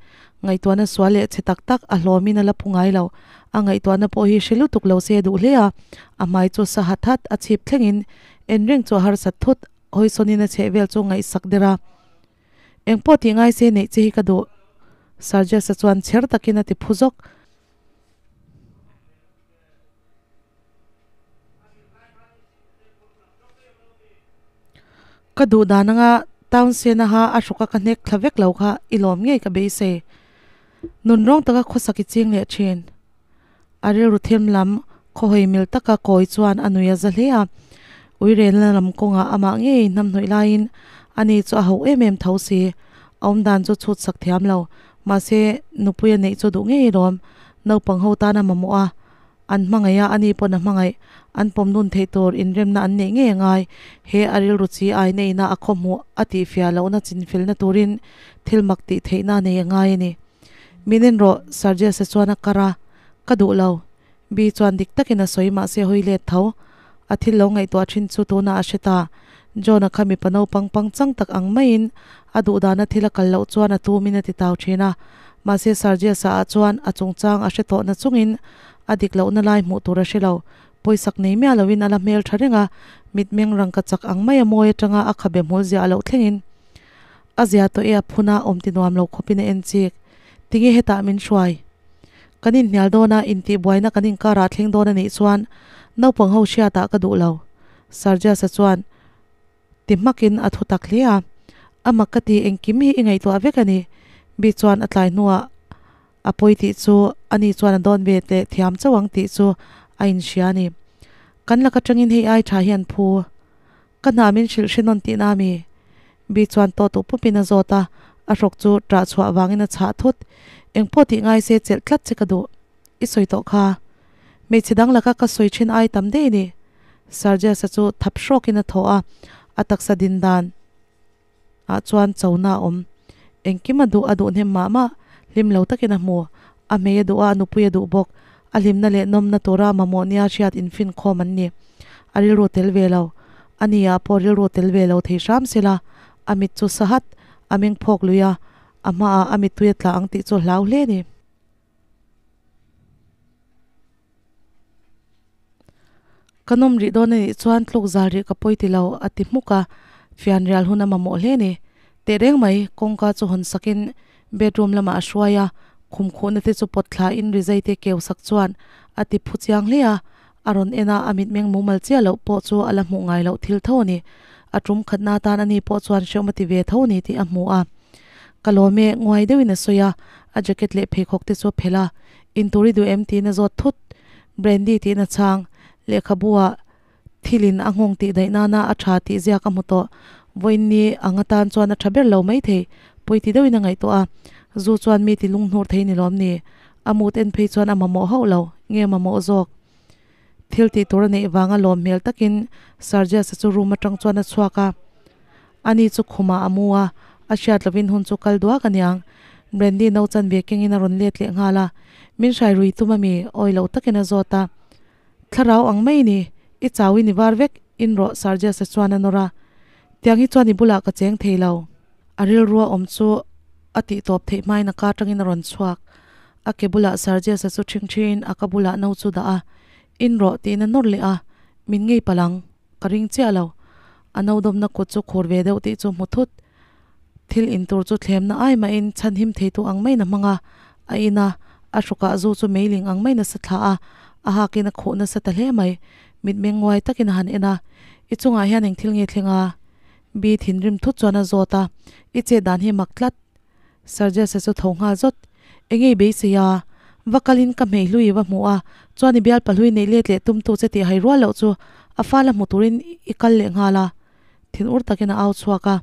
ngaihtuahna sual leh chhe tak tak a hlawmin a la phu ngai lo. A ngaihtuahna pawh hi hre lutuk lo se a duh hle a, a hmai chu sa hat hat a chhip thlengin En reng chu a harsat thut, hawisawnin a chheh vel chu ngaihsak der a. Eng pawh tih ngai se neih che hi ka duh. Sergius-a chuan chher takin a ti phu zawk. Ka duh dan anga Townsend-a ha a hruka ka hnek thla vek lo kha i lawm ngei ka beisei. Nunrawng taka khawsak i ching leh thin. A rilru thim lam khawhawi mil taka kawi chuan a nui a za hle a, uirelna lam kawngah amah ngei hnamhnawih laiin ani chu a hauh em em tho si. A awmdan chu chhut sak thiam lo, mahse nupui a neih chu duh ngei alawm. Naupang ho tan a mamawh a, an hmangaih a, ani pawn a hmangaih. An pawm nun theih tur inremna an neih ngei a ngai. He a rilru chi ai neihna a khawhmuh a tihfiah lohna chinfilna turin thil mak tih theihna a nei a ngai a ni. Min en rawh, Sergius-a chuan a kar a, Ka duh lo. Bi chuan dik takin a sawi mahse hawi let tho. A thil lo ngaihtuah thin chu tunah a hre ta. John-a kha mipa naupang pangchang tak ang maiin a duhdana thil a kal loh chuan a tumin a ti tau thin a. Mahse Sergius-a ah chuan a chungchang a hre tawh na chungin a dik lohna lai hmuh tur a hre lo. Pawisak nei miah loin a la hmel tha reng a, mitmeng rangka chak ang mai a mawi atanga a khabe hmul ziah loh thlengin A zia tawh e a phun a, awm ti nuam lo khawpin a en chik. Tinge hetah min hruai? Kan inhnial dawn a, intihbuaina kan inkarah thleng dawn a nih chuan naupang ho hriatah ka duh lo. Sergius-a chuan ti hmakin a thu tak hle a. A mak ka ti, engkim hi i ngaihtuah vek a ni. Bi chuan a tlai hnuah a pawi tih chu ani chuan a dawn ve leh thiam chauh ang tih chu a inhria a ni. Kan lak atangin hei ai tha hian phu. Ka hna min hrilh hre nawn tihna ami? Bi chuan tawh tuh pupin a zawt a, a hrawk chu ṭah chhuah vangin a chhah thut. Engpawh tih ngai se chelh tlat che ka duh. I sawi tawh kha. Hmeichhe dang laka ka sawi ṭhin ai tam daih a ni. Sergius-a chu thap hrawkin a thaw a, a taksa din dan ah chuan chona a awm. Engkim a duh a duh hnem mah mah, hlim lo takin a hmu. A hmei a duh a, a nupui a duh bawk. A hlimna leh nawmna tura mamawh nia hriat infin khawm an ni. A rilru tel ve lo. A ni ah pawh rilru tel ve lo thei hram sela, a mit chu sahat a meng phawk lui a, a hmaah a mittui a tla ang tih chu a hlau hle a ni. Ka nawm rih dawn a nih chuan tluk zal rih ka pawi ti lo, a ti hmuk a, fianrial hun a mamawh hle a ni. Tehreng mai, kawngka chu hawn sakin bedroom lamah a hruai a, khum khuhna te chu pawt thlain rizai te keu sak chuan a ti phu chiang hle a, a rawn en a, a mitmeng mumal chiah loh pawh chu a la hmuh ngai loh thil tho a ni. A tum khatna atan ani pawh chuan hrehawm a ti ve tho a ni tih a hmu a. Ka lawm e, nguai deuhin a sawi a, a jacket leh pheikhawk te chu a phelh a, Intur i duh em tiin a zawt thut. Brandy tiin a chhang. Lehkhabu ah thilin a nghawng tih daih nana a tha tih ziak a hmu tawh. Vawiin ni ang atan chuan a tha ber lo maithei, pawi ti deuhin a ngaihtuah a. Zu chuan mi ti lunghnur thei ni lawm ni? A mut en phei chuan a mamawh hauh lo, nge mamawh zawk? Thil tih tur a neih vanga lawm hmel takin Sergius-a chu room atang chuan a chhuak a. Ani chu khumah a mu a, a hriat lovin hun chu kal duak aniang. Brandy no chanve kengin a rawn let leh nghal a, Min hrai rui tum ami? Awi lo takin a zawt a. Thlarau ang mai ni, i chau in i var vek, in rawh Sergius-a chuan a nawr a. Tiang hi chuan i bulah ka cheng thei lo. A rilrua awm chu a tih tawp theih hmain a ka atangin a rawn chhuak. A ke bulah Sergius-a chu ṭhing ṭhiin a ka bulah no chu dah a, In rawh tiin a nawr leh a, Min ngei palh ang, ka ring chiah lo. A no dawmna kut chu khur ve deuh tih chu hmu thut. Thil in tur chu thlemna ai mahin chhan him theitu ang maiin a hmang a, a in a, a hrukah zu chu meiling ang maiin a sa thla a, a hakin a khuh nasa ta hle mai. Mitmeng nguai takin a han en a, I chungah hian eng thil nge thleng a? Bi thinrim thut chuan a zawt a, I chet dan hi mak tlat. Sergius-a chu tho nghal zawt. Enge i beisei a? Va kalin ka hmei hlui i va hmuh a, chuan i bialpa hlui neih let leh tumtu che tih hai rual loh chu a fal a hmu turin i kal leh nghal a. Thin ur takin a au chhuak a,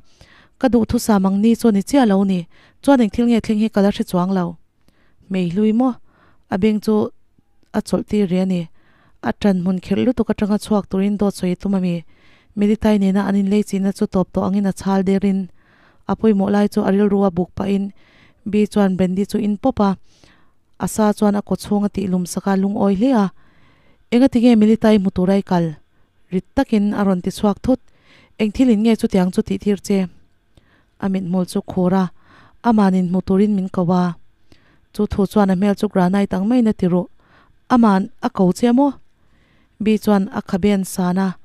Ka duhthusam ang ni chu ni chiah lo ni, chuan eng thil nge thleng hi ka la hre chuang lo. Hmei hlui maw? A beng chu a chawlh tir rih a ni. A ṭan hmun khirh lutuk aṭanga chhuak turin dawt sawi a tum a mi. Militai nena an inlei chihna chu tawp tawh angin a chhal derin a pawimawh lai chu a rilru a buk pahin Bi chuan Brandy chu in pawp a, a sa chuan a kawchhung a tih lum sak a lungawi hle a. Engati nge Militai hmu tura i kal? Rit takin a rawn ti chhuak thut. Eng thil in nge chutiang chu tih tir che? A mithmul chu khur a, amanin hmu turin min ko a. Chu thu chuan a hmel chu granite ang maiin a ti ruh. Aman a ko che maw? Bi chuan a khabe an san a.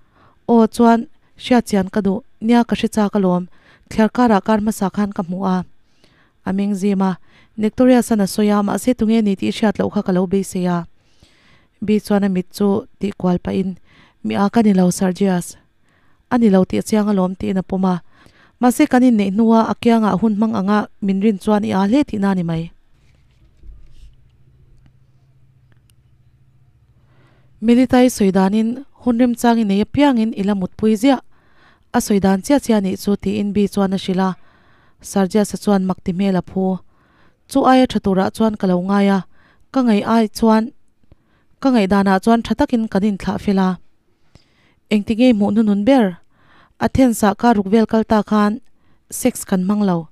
Aw chuan, hriat chian ka duh, nia ka hre chak alawm, thliar karah kar hmasa khan ka hmu a. A meng zim a, Nectorius-an a sawi a, mahse tunge ni tih i hriat loh kha ka lo beisei a. Bi chuan a mit chu tih kual pahin, Mi a ka ni lo, Sergius. A ni lo tih a chiang alawm tiin a pawm a. Mahse kan inneih hnua a kiangah hun hmang anga min rin chuan i aa hle tihna a ni mai. Militai sawi danin hun remchang i nei apiangin i la mutpui ziah. A sawi dan chiah chiah nih chu tiin Bi chuan a hrilh a. Sergius-a chuan mak ti hmel a phu. Chu aia tha turah chuan ka lo ngai a, ka ngaih ai chuan ka ngaihdanah chuan tha takin kan inthlah fel a. Engti ngei hmuh hnunun ber? Athens-ah ka ruk vel kal ta khan sex kan hmang lo.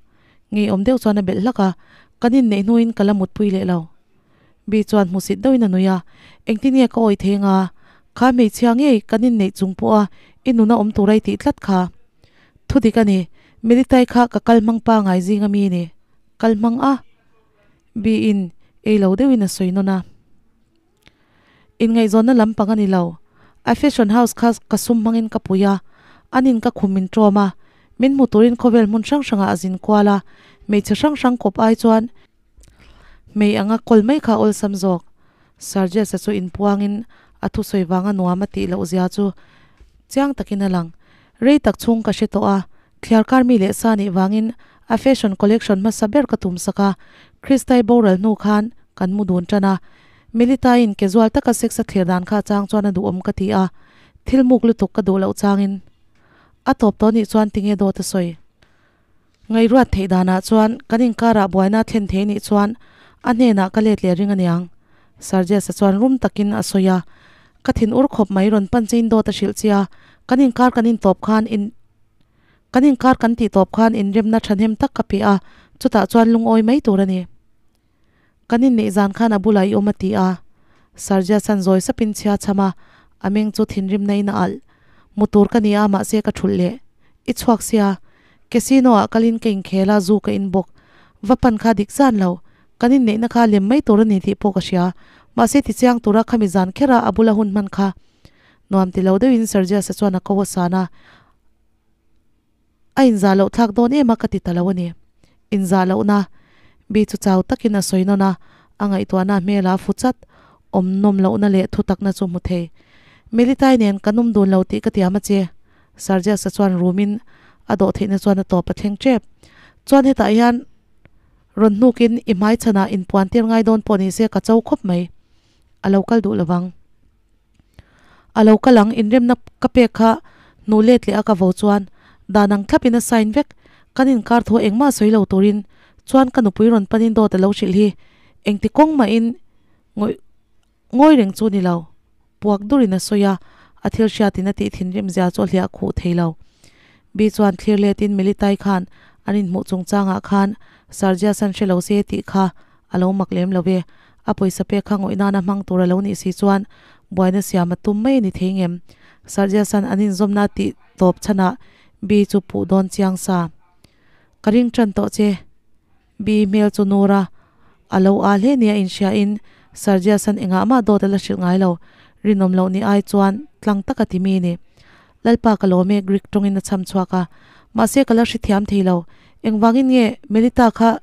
Ngeiawm deuh chuan a belh hlak a, kan inneih hnuin ka la mutpui leh lo. Bi chuan hmusit deuhin a nui a, Engtin nge ka awi thei anga? Kha hmeichhia ngei kan inneih chung pawha i nuna awm tur a i tih tlat kha. Thudik a ni, Militai kha ka kal hmang pangai zing ami ni. Kal hmang a? Bi-in ei lo deuhin a sawi nawn a. Inngaihzawnna lampang a ni lo. A fashion house kha ka sum hmangin ka pui a, anin ka khum min ṭawm a, min hmu turin khawvel hmun hrang hrangah a zin kual a, hmeichhe hrang hrang kawp ai chuan hmei anga kawl mai kha a awlsam zawk. Sergius-a chu inpuangin a thusawi vanga nuam a tih loh zia chu chiang takin a lang. Rei tak chhung ka hre tawh a, Thliar kar mi leh sa nih vangin a fashion collection hmasa ber ka tum sak a, Kristai boral hnu khan kan mu dun tan a, Melita-in casual taka sex a thlir dan kha chang chuan a duhawm ka ti a, thil muk lutuk ka duh loh changin a tawp tawh nih chuan tinge dawt a sawi. Ngaihruat theih danah chuan kan inkarah buaina a thlen thei nih chuan a hnenah ka let leh ring aniang, Sergius-a chuan rum takin a sawi a, ka thin ur khawp mai rawn pan chein dawt a hrilh che a, kan inkar kan intawp khan in Kan inkar kan tih tawp khan inremna thahnem tak ka pe a, chutah chuan lungawi mai tur a ni. Kan inneih zan khan a bulah i awm a ti a. Sergius-a'n zawi sapin chhia chham a, a meng chu thinrim na in a alh. Mu tur ka ni a, mahse ka thulh leh. I chhuak sia. Casino ah kalin ka inkhel a, zu ka in bawk. Va pan kha dik zan lo. Kan inneihna kha lem mai tur a ni tih pawh ka hria. Mahse tichiang tura khami zan kher a a bula hun hman kha nuam ti lo deuhin Sergius-a chuan a ko a san a. A inzah loh thlak dawn em a ka ti ta lo a ni. Inzah lohna bi chu chau takin a sawi nawn a, a ngaihtuahna hmela a fu chat, awm nawm lohna leh thutakna chu hmu thei. Melitai nen kan awm dun lo tih ka tiam a che. Sergius-a chuan rumin a dawh theihna chuan a tawp a thleng tep. Chuan hetah hian rawn hnukin i hmai chhanah inpuan tir ngai dawn pawh ni se ka cho khawp mai. A lo kal duh lovang. A lo kal ang, inremna ka pek kha hnu let leh a ka vo chuan dan ang thlapin a sign vek. Kan inkar thu engmah sawi lo turin chuan ka nupui rawn panin dawt a lo hrilh hi engti kawng mahin ngawih ngawi reng chu ni lo. Puak durin a sawi a, a thil hriatin a tih thinrim zia chu a hliah khuh thei lo. Bi chuan thlir letin Militai khan an inhmuh chungchangah khan Sergius-a'n hre lo se tih kha a lo mak lem lo ve. A pawisa pek kha ngawih nana hmang tur a lo nih si chuan buaina siam a tum mai a ni thei ngem. Sergius-a'n an inzawmna tih tawp chhanah Bi chu puh dawn chiang sa. Ka ring tan tawh che. Bi hmel chu nur a, a lo aa hle nia inhriain Sergius-a'n engah mah dawt a la hrilh ngai lo. Rinawm loh ni ai chuan tlang taka ti mi ni. Lalpa ka lawm e Greek tawngin a chham chhuak a. Mahse ka la hrethiam thei lo. Engvangin nge Melita kha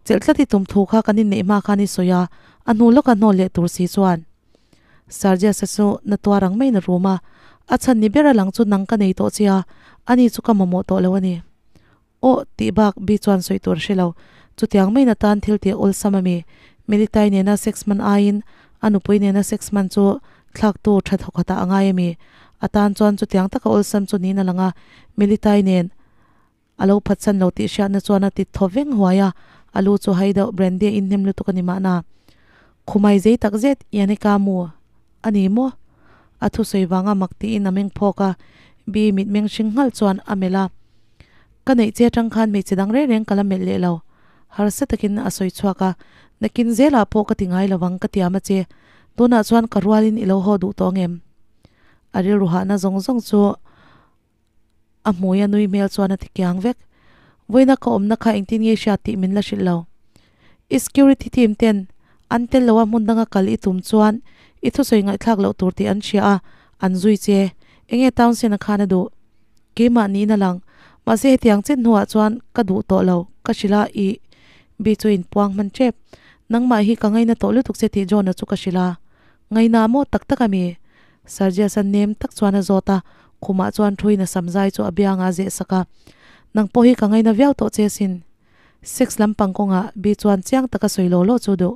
Chelh tlat i tum thu kha kan inneih hma khan i sawi a, a hnu lawka hnawl leh tur si chuan. Sergius-a chu na tuar ang maiin a rum a, a chhan ni ber a lang chu nang ka nei tawh che a, ani chu ka mamawh tawh lo a ni. Aw, tih bak Bi chuan sawi tur a hre lo. Chutiang maiin a tan thil tih a awlsam a mi. Melitai nena sex hman aiin a nupui nena sex hman chu thlaktu tha thawkhatah a ngai a mi. A tan chuan chutiang taka awlsam chu niin a lang a, Melitai nen A lo phatsan lo tih hriatna chuan a ti thaw veng huai a, a lu chu hai deuh brandy a inhnem lutuk a ni mahna. Khumai zei tak zet Yannika mu a ni maw? A thusawi vanga mak tiin a meng phawk a, Bi mitmeng hring nghalh chuan a melh a. Ka neih che atang khan hmeichhe dang reng reng ka la melh leh lo. Harsa takin a sawi chhuak a, nakin zelah pawh ka ti ngai lovang ka tiam a che. Tunah chuan ka rualin i lo haw duh tawh ngem? A rilru hahna zawng zawng chu A hmui a nui hmel chuan a ti kiang vek. Vawiina ka awmna kha engtin nge hriat tih min la hrilh lo. I security team ten an tel lo a hmun danga kal i tum chuan i thusawi ngaihthlak loh tur tih an hria a, an zui che. Enge Townsend-a khan a duh? Keimah niin a lang. Mahse hetiang chin hnuah chuan ka duh tawh lo, ka hrilh a, i bi chu inpuang hman tep. Nangmah hi ka ngaina tawh lutuk che tih John-a chu ka hrilh a. Ngaina maw tak tak a mi? Sergius-a nem tak chuan a zawt a, khumah chuan thuin a sam zai chu a biangah a zeh sak a. Nang pawh hi ka ngaina viau tawh che sin. Sex lampang kawngah Bi chuan chiang taka sawi law law chu duh.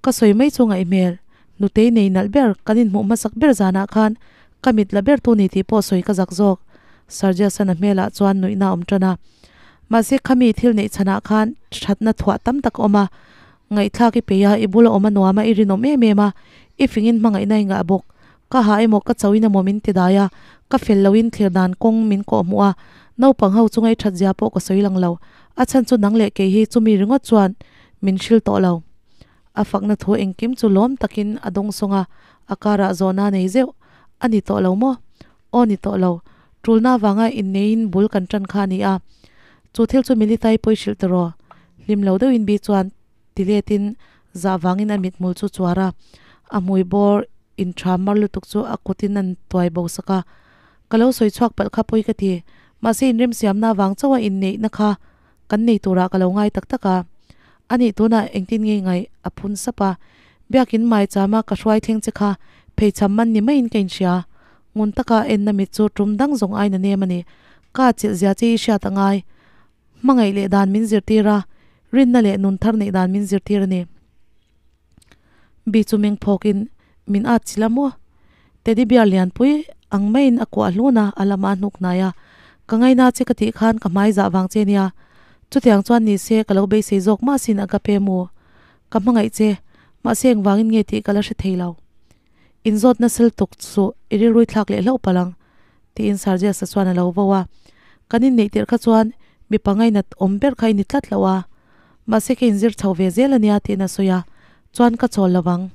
Ka sawi mai chu ngaih hmel, nutei nei nalh ber, kan inhmuh hmasak ber zanah khan ka mit la ber tu ni tih pawh sawi ka zak zawk. Sergius-a'n a hmelah chuan nuihna a awm tan a. Mahse khami thil neih chhanah khan thatna thuah tam tak a awm a, Ngaihthlak i peih a, i bula awm a nuam a, i rinawm em em a, i fingin hmangaihna i ngah bawk. Ka ha emaw ka chauhin emaw min ti dai a, ka fel loin thlir dan kawng min kawh hmuh a, naupang ho chunga i that zia pawh ka sawi lang lo. A chhan chu nang leh kei hi chumi ringawt chuan min hril tawh lo. A fakna thu engkim chu lawm takin a dawng sawng a, a karah zawhna nei zeuh a ni tawh lo maw? Aw ni tawh lo. Tulna avanga inneiin bul kan tan kha a ni a. Chu thil chu Militai pawi hrilh tawh. Hlim lo deuhin Bi chuan ti letin zah vangin a mithmul chu chuar a, a hmui bawr inṭha mar lutuk chu a kutin an tuai bo sak a. Ka lo sawi chhuak palh kha pawi ka ti, mahse inremsiamna vang chauha inneihna kha kan nei turah ka lo ngai tak tak a. Anih tunah engtin nge ngaih a phun sap a, Biakin maichama ka hruai thleng che kha pheichham man ni maiin ka inhria. Ngun taka enna mit chu tum dang zawng aiin a nem a ni. Ka chilh zia che i hriat a ngai. Hmangaih leh dan min zirtir a, rinna leh nun thar neih dan min zirtir a ni. Bi chu meng phawkin min at chilh a maw? Teddy bear lianpui ang maiin a kuah hlun a, a lamah a hnuk hnai a. Ka ngaina che ka tih khan ka hmai zah vang che nia. Chutiang chuan ni se ka lo beisei zawk mah sin agape mu. Ka hmangaih che, mahse engvangin nge tih ka la hre thei lo. Inzawt nasal tuk suh i rilrui thlak leh hlauh palh ang, tiin Sergius-a chuan a lo vo a. Kan inneih tirh kha chuan mipa ngainat awm ber kha i ni tlat lo a, mahse ka inzir chho ve zel a nia tiin a sawi a, chuan ka chawl lo vang.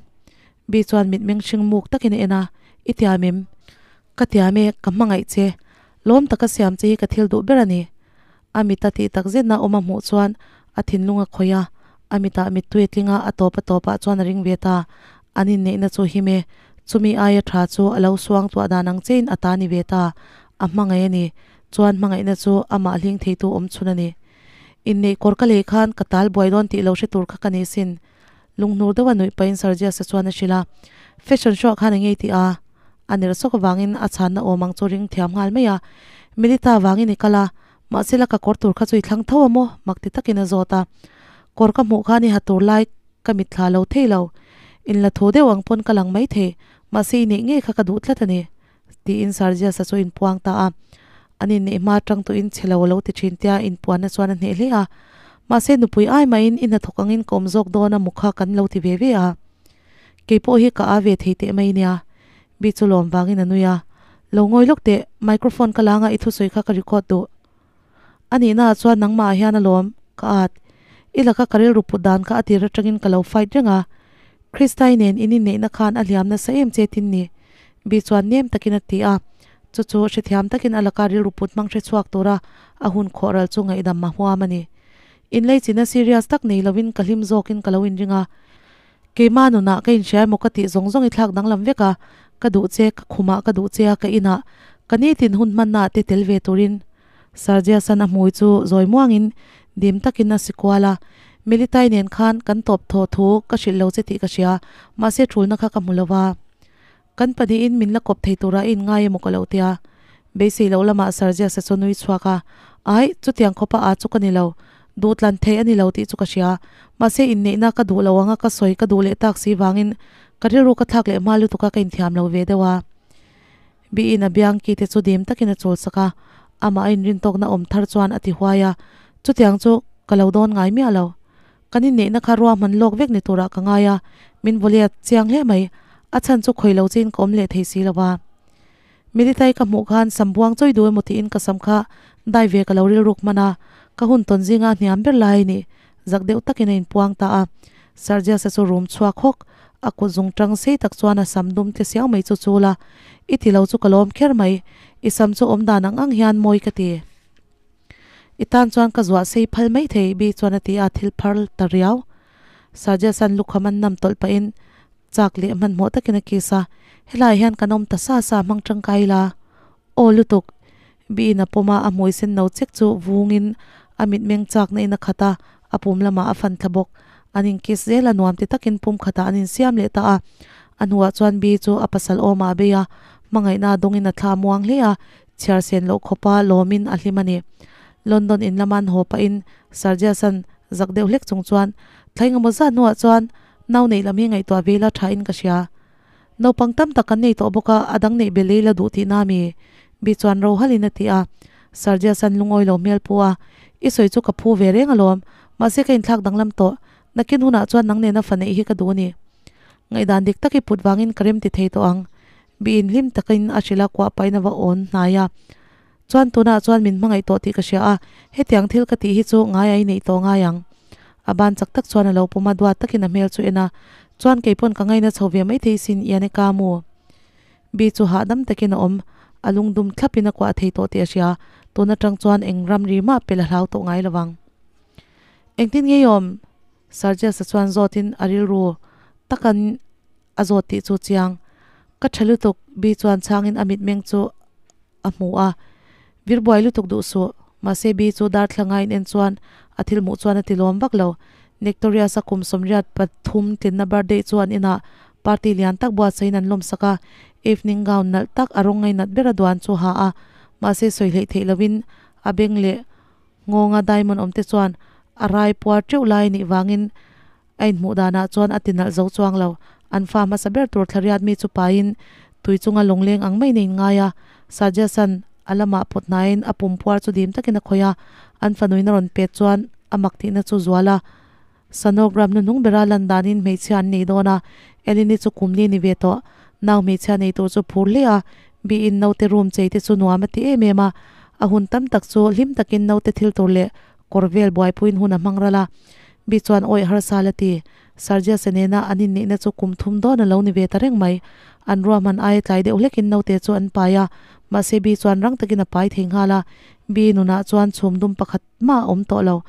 Bee chuan mitmeng hring muk takin a en a, I tiam em? Ka tiam e, ka hmangaih che. Lawm taka siam che hi ka thil duh ber a ni. A mita tih tak zetna awm a hmuh chuan a thinlung a khawih a, a mitah mittui a tling a, a tawp a tawpah chuan a ring ve ta. An inneihna chu him e. Chumi aia tha chu a lo suang tuah dan ang chein a ta ni ve ta. A hmangaih a ni. Chuan hmangaihna chu amah hling theitu awm chhun a ni. Inneih kawr ka lei khan ka tal buai dawn tih lo hre tur kha ka ni sin. Lunghnur deuha nuih pahin Sergius-a chuan a hrilh a, Fashion show-ah khan eng ngei tih a? A ner sawk avangin a chhanna awm ang chu ring thiam nghal mai a. Melita vangin i kal a, mahse la ka kawr tur kha chu i thlang tho a maw? mak ti takin a zawt a. Kawr ka hmuh khan i ha tur lai ka mitthla lo thei lo. Inla thu deuh ang pawn ka lang mai thei, mahse i neih ngei kha ka duh tlat a ni, tiin Sergius-a chu inpuang ta a. An inneih hma atang tawhin chhe lo a lo ti thin tia inpuanna chuan a hneh hle a. Mahse nupui ai mahin i hnathawk angin ka awm zawk dawn a mu kha kan lo ti ve ve a. Kei pawh hi ka a ve thei teh mai nia. Bi chu lawm vangin a nui a. Lo ngawi lawk teh, microphone ka langa i thusawi kha ka record duh. A nihna ah chuan nangmah ah hian alawm ka at. I laka ka rilru put dan kha a tir atangin ka lo fight reng a. Kristai nen in inneihna khan a hliam nasa em che tin ni? Bi chuan nem takin a ti a. Chu chu hrethiam takin a laka rilru put hmang hre chhuak tura a hun khawh ral chu ngaihdam a huam a ni. Inleichina serious tak nei lovin ka hlim zawkin ka lo inring a. Keimah nunah ka inhria emaw ka tih zawng zawng i thlak danglam vek a, ka duh che, ka khumah ka duh che a, ka inah, ka nitin hun hmannaah te tel ve turin. Sergius-a'n a hmui chu zawi muangin dim takin a si kual a, Militai nen khan kan tawp thaw thu ka hrilh lo che tih ka hria, mahse thulna kha ka hmu lo va. Kan pahnihin min la kawp thei tura i inngai emaw ka lo tia. Beisei loh lamah Sergius-a chu nui chhuak a, Aih, chutiang khawpa aa chu ka ni lo. Duh tlan thei a ni lo tih chu ka hria. Mahse inneihna ka duh lo anga ka sawi ka duh leh tak si vangin ka rilru ka thlak leh hma lutuk a ka inthiam lo ve deuh a. Biin a biang ki te chu dim takin a chul sak a, amah a inrintawkna awm thar chuan a ti huai a, chutiang chu ka lo dawn ngai miah lo. Kan inneihna kha ruahman lawk vek ni turah ka ngai a, min vawliat chiang hle mai. A chhan chu khawi lo chiin ka awm leh thei si lo va. Militai ka hmuh khan sam buang chawi duh emaw tiin ka sam kha dai ve ka lo rilruk hman a, ka hun tawn zinga a hniam ber lai a ni. Zak deuh takin a inpuang ta a. Sergius-a chu rum chhuak hawk, a kut zung tang sei tak chuan a sam dum tle siau mai chu chul a, I ti lo chu ka lawm kher mai, i sam chu awm dan ang ang hian mawi ka ti. I tan chuan ka zuah sei phal mai thei bi chuan a ti a, thil phar ta riau. Sergius-a'n lukham an nam tawlh pahin chak leh hmanhmawh takin a kiss a, Helaiah hian kan awm ta sa sa hmang tangkai ila. Aw lutuk! Biin a pawm a, a hmui sen no chek chu vungin a mitmeng chakna in a khat a, a pum lamah a fan thla bawk. An inkiss zel a, nuam ti takin pum khatah an insiam leh ta a. A hnuah chuan Bi chu a pasal awmah a bei a, hmangaihna a dawngin a thla a muang hle a, chhiar sen loh khawpa lawmin a hlim a ni. London in lama an haw pahin Sergius-a'n zak deuh hlek chung chuan, Thla engemaw zat hnuah chuan nau neih lam hi ngaihtuah ve ila thain ka hria. Naupang tam tak kan nei tawh bawk a, a dang neih belh ila duh tihna a mi? Bi chuan ro halin a ti a. Sergius-a'n lungawi lo hmel pu a, I sawi chu ka phu ve reng alawm, mahse ka inthlak danglam tawh. Nakin hunah chuan nang nena fa neih hi ka duh a ni. Ngaihdan dik tak i put vangin ka rem ti thei tawh ang. Biin hlim takin a hrilh a, kuah pahin a va awn hnai a. Chuan tunah chuan min hmangaih tawh tih ka hria a, hetiang thil ka tih hi chu ngai a i neih tawh ngai ang. A ban chak tak chuan a lo pawm a, duat takin a hmel chu en a, Chuan kei pawn ka ngaina chho ve maithei sin Yaneka mu. Bi chu hahdam takin a awm, a lungdum thlapin a kuah thei tawh tih a hria, tun atang chuan eng ramri mah pel a hlau tawh ngai lovang. Engtin nge i awm? Sergius-a chuan zawtin a rilru takan a zawt tih chu chiang. Ka tha lutuk, Bi chuan chhangin a mitmeng chu a hmu a. Vir buai lutuk duh suh. Mahse Bi chu darthlanga in en chuan a thil hmuh chuan a ti lawm vak lo. Nectorius-a kum 83 tlinna birthday chu an inah party lian tak buatsaihin an lawmsak a. Evening gown nalh tak a rawng ngainat ber a duan chu ha a. Mahse sawi hleih theih lovin a beng leh Ngawnga diamond awm te chuan a rai puar teuh lai nih vangin a inhmuh danah chuan a tinalh zo chuang lo. An fa hmasa ber tur thlariat mi chu pain tui chunga lawngleng ang maiin a inngai a. Sajesh-a'n a lamah pawt hnaiin a pum puar chu dim takin a khawih a, an fanuin a rawn pet chuan a mak tihna chu zual a. Sanogram hnuhnung bera lan danin hmeichhia an nei dawn a, Elini chu kum li ni ve tawh. Nau hmeichhia nei tur chu phur hle a, biin naute room chei te chu nuam a ti em em a. A hun tam tak chu hlim takin naute thil tur leh kawr vel buaipuiin hun a hmang ral a. Bi chuan awih harsa la ti. Sergius-a nena an inneihna chu kum thum dawn a lo ni ve ta reng mai. An ruahman aia tlai deuh hlekin naute chu an pai a, mahse Bi chuan rang takin a pai thei nghal a. Bi nunah chuan chhum dum pakhat mah a awm tawh lo.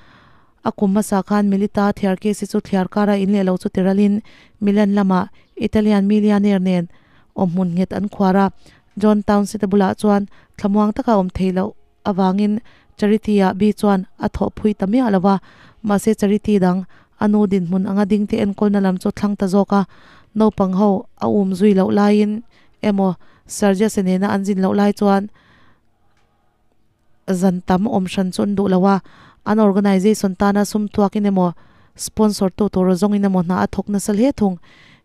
A kum hmasa khan Milita Thiarkesi chu thliar kara in leh lo chu tiralin Milan lamah Italian millionaire nen awmhmun nghet an khuar a. John Townsend-a bulah chuan thlamuang taka awm thei loh avangin Charity-ah Bi chuan a thawhphui ta miah lo va, mahse Charity dang a nu dinhmun anga dingte enkawlna lam chu thlang ta zawk a. Naupang ho a um zui loh laiin emaw Sergius-a nena an zin loh lai chuan zan tam awm hran chu an duh lo a, an organisation tana sum tuakin emaw sponsor tu tur zawngin emaw hna a thawk nasa hle thung.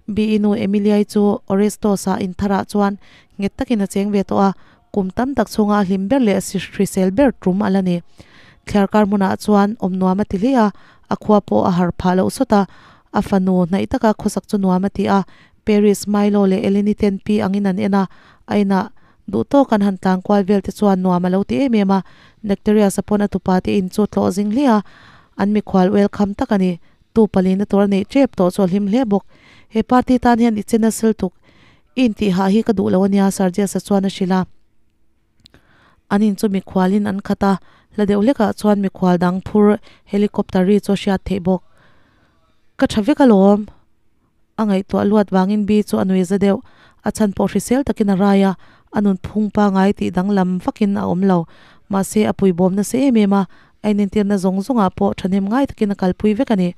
Bi-i nu Emilia-i chu Orestos-a intharah chuan nghet takin a cheng ve tawh a, kum tam tak chhunga a hlim ber leh hrisel ber tum a la ni. Thliarkar hmunah chuan awm nuam a ti hle a, a khua pawh a har phah loh sawt a, a fanu hnaih taka khawsak chu nuam a ti a, Paris, Milo leh Eleni ten pi angin an en a, a inah Duh tawk an han tlan kual vel te chuan nuam a lo ti em em a, Nectarius-a pawn a tupa te in chu tlawh zing hle a, an mikhual welcome tak a ni. Tu palina tur a neih tep tawh chu a hlim hle bawk. He party tan hian i chen a sil tuk. I intih hah hi ka duh lo a nia, Sergius-a chuan a hrilh a. An in chu mikhualin an khat a, hla deuh hlekah chuan mikhual dang phur helicopter ri chu a hriat theih bawk. Ka tha vek alawm. A ngaihtuah luat vangin Bi chu a nui za deuh. A chhan pawh hrisel takin a rai a, a nun phung pangai tih danglam vakin a awm lo. Mahse, a puibawm nasa em em a, a inentirna zawng zawngah pawh thahnem ngai takin a kalpui vek a ni.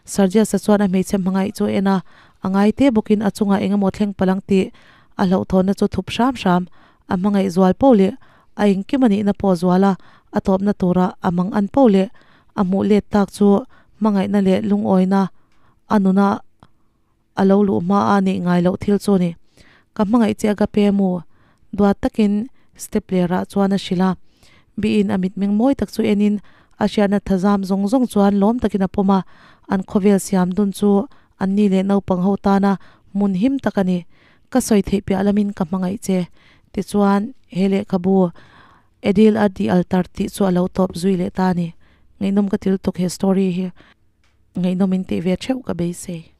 Sergius-a chuan a hmeichhe hmangaih chu a en a, a ngai te bawkin a chungah eng emaw thleng palang tih a hlauhthawnna chu thup hram hram. A hmangaih zual poh leh a engkim a nihna pawh zual a, a tawpna tura a mang an poh leh a hmuh let tak chu hmangaihna leh lungawina A nuna a lo luh hma a neih ngai loh thil chu a ni. Ka hmangaih che Agape mu duat takin step ler ah chuan a hrilh a. Biin a mitmeng mawi tak chu enin a hriatna thazam zawng zawng chuan lawm takin a pawm a, an khawvel siam dun chu an ni leh naupang ho tana hmun him tak a ni. Ka sawi theih piah lamin ka hmangaih che. Tichuan he lehkhabu Edil a di altar tih chu a lo tawp zui leh ta a ni. Ngaihnawm ka til tuk he story hi. Ngaihnawm in tih ve theuh ka beisei.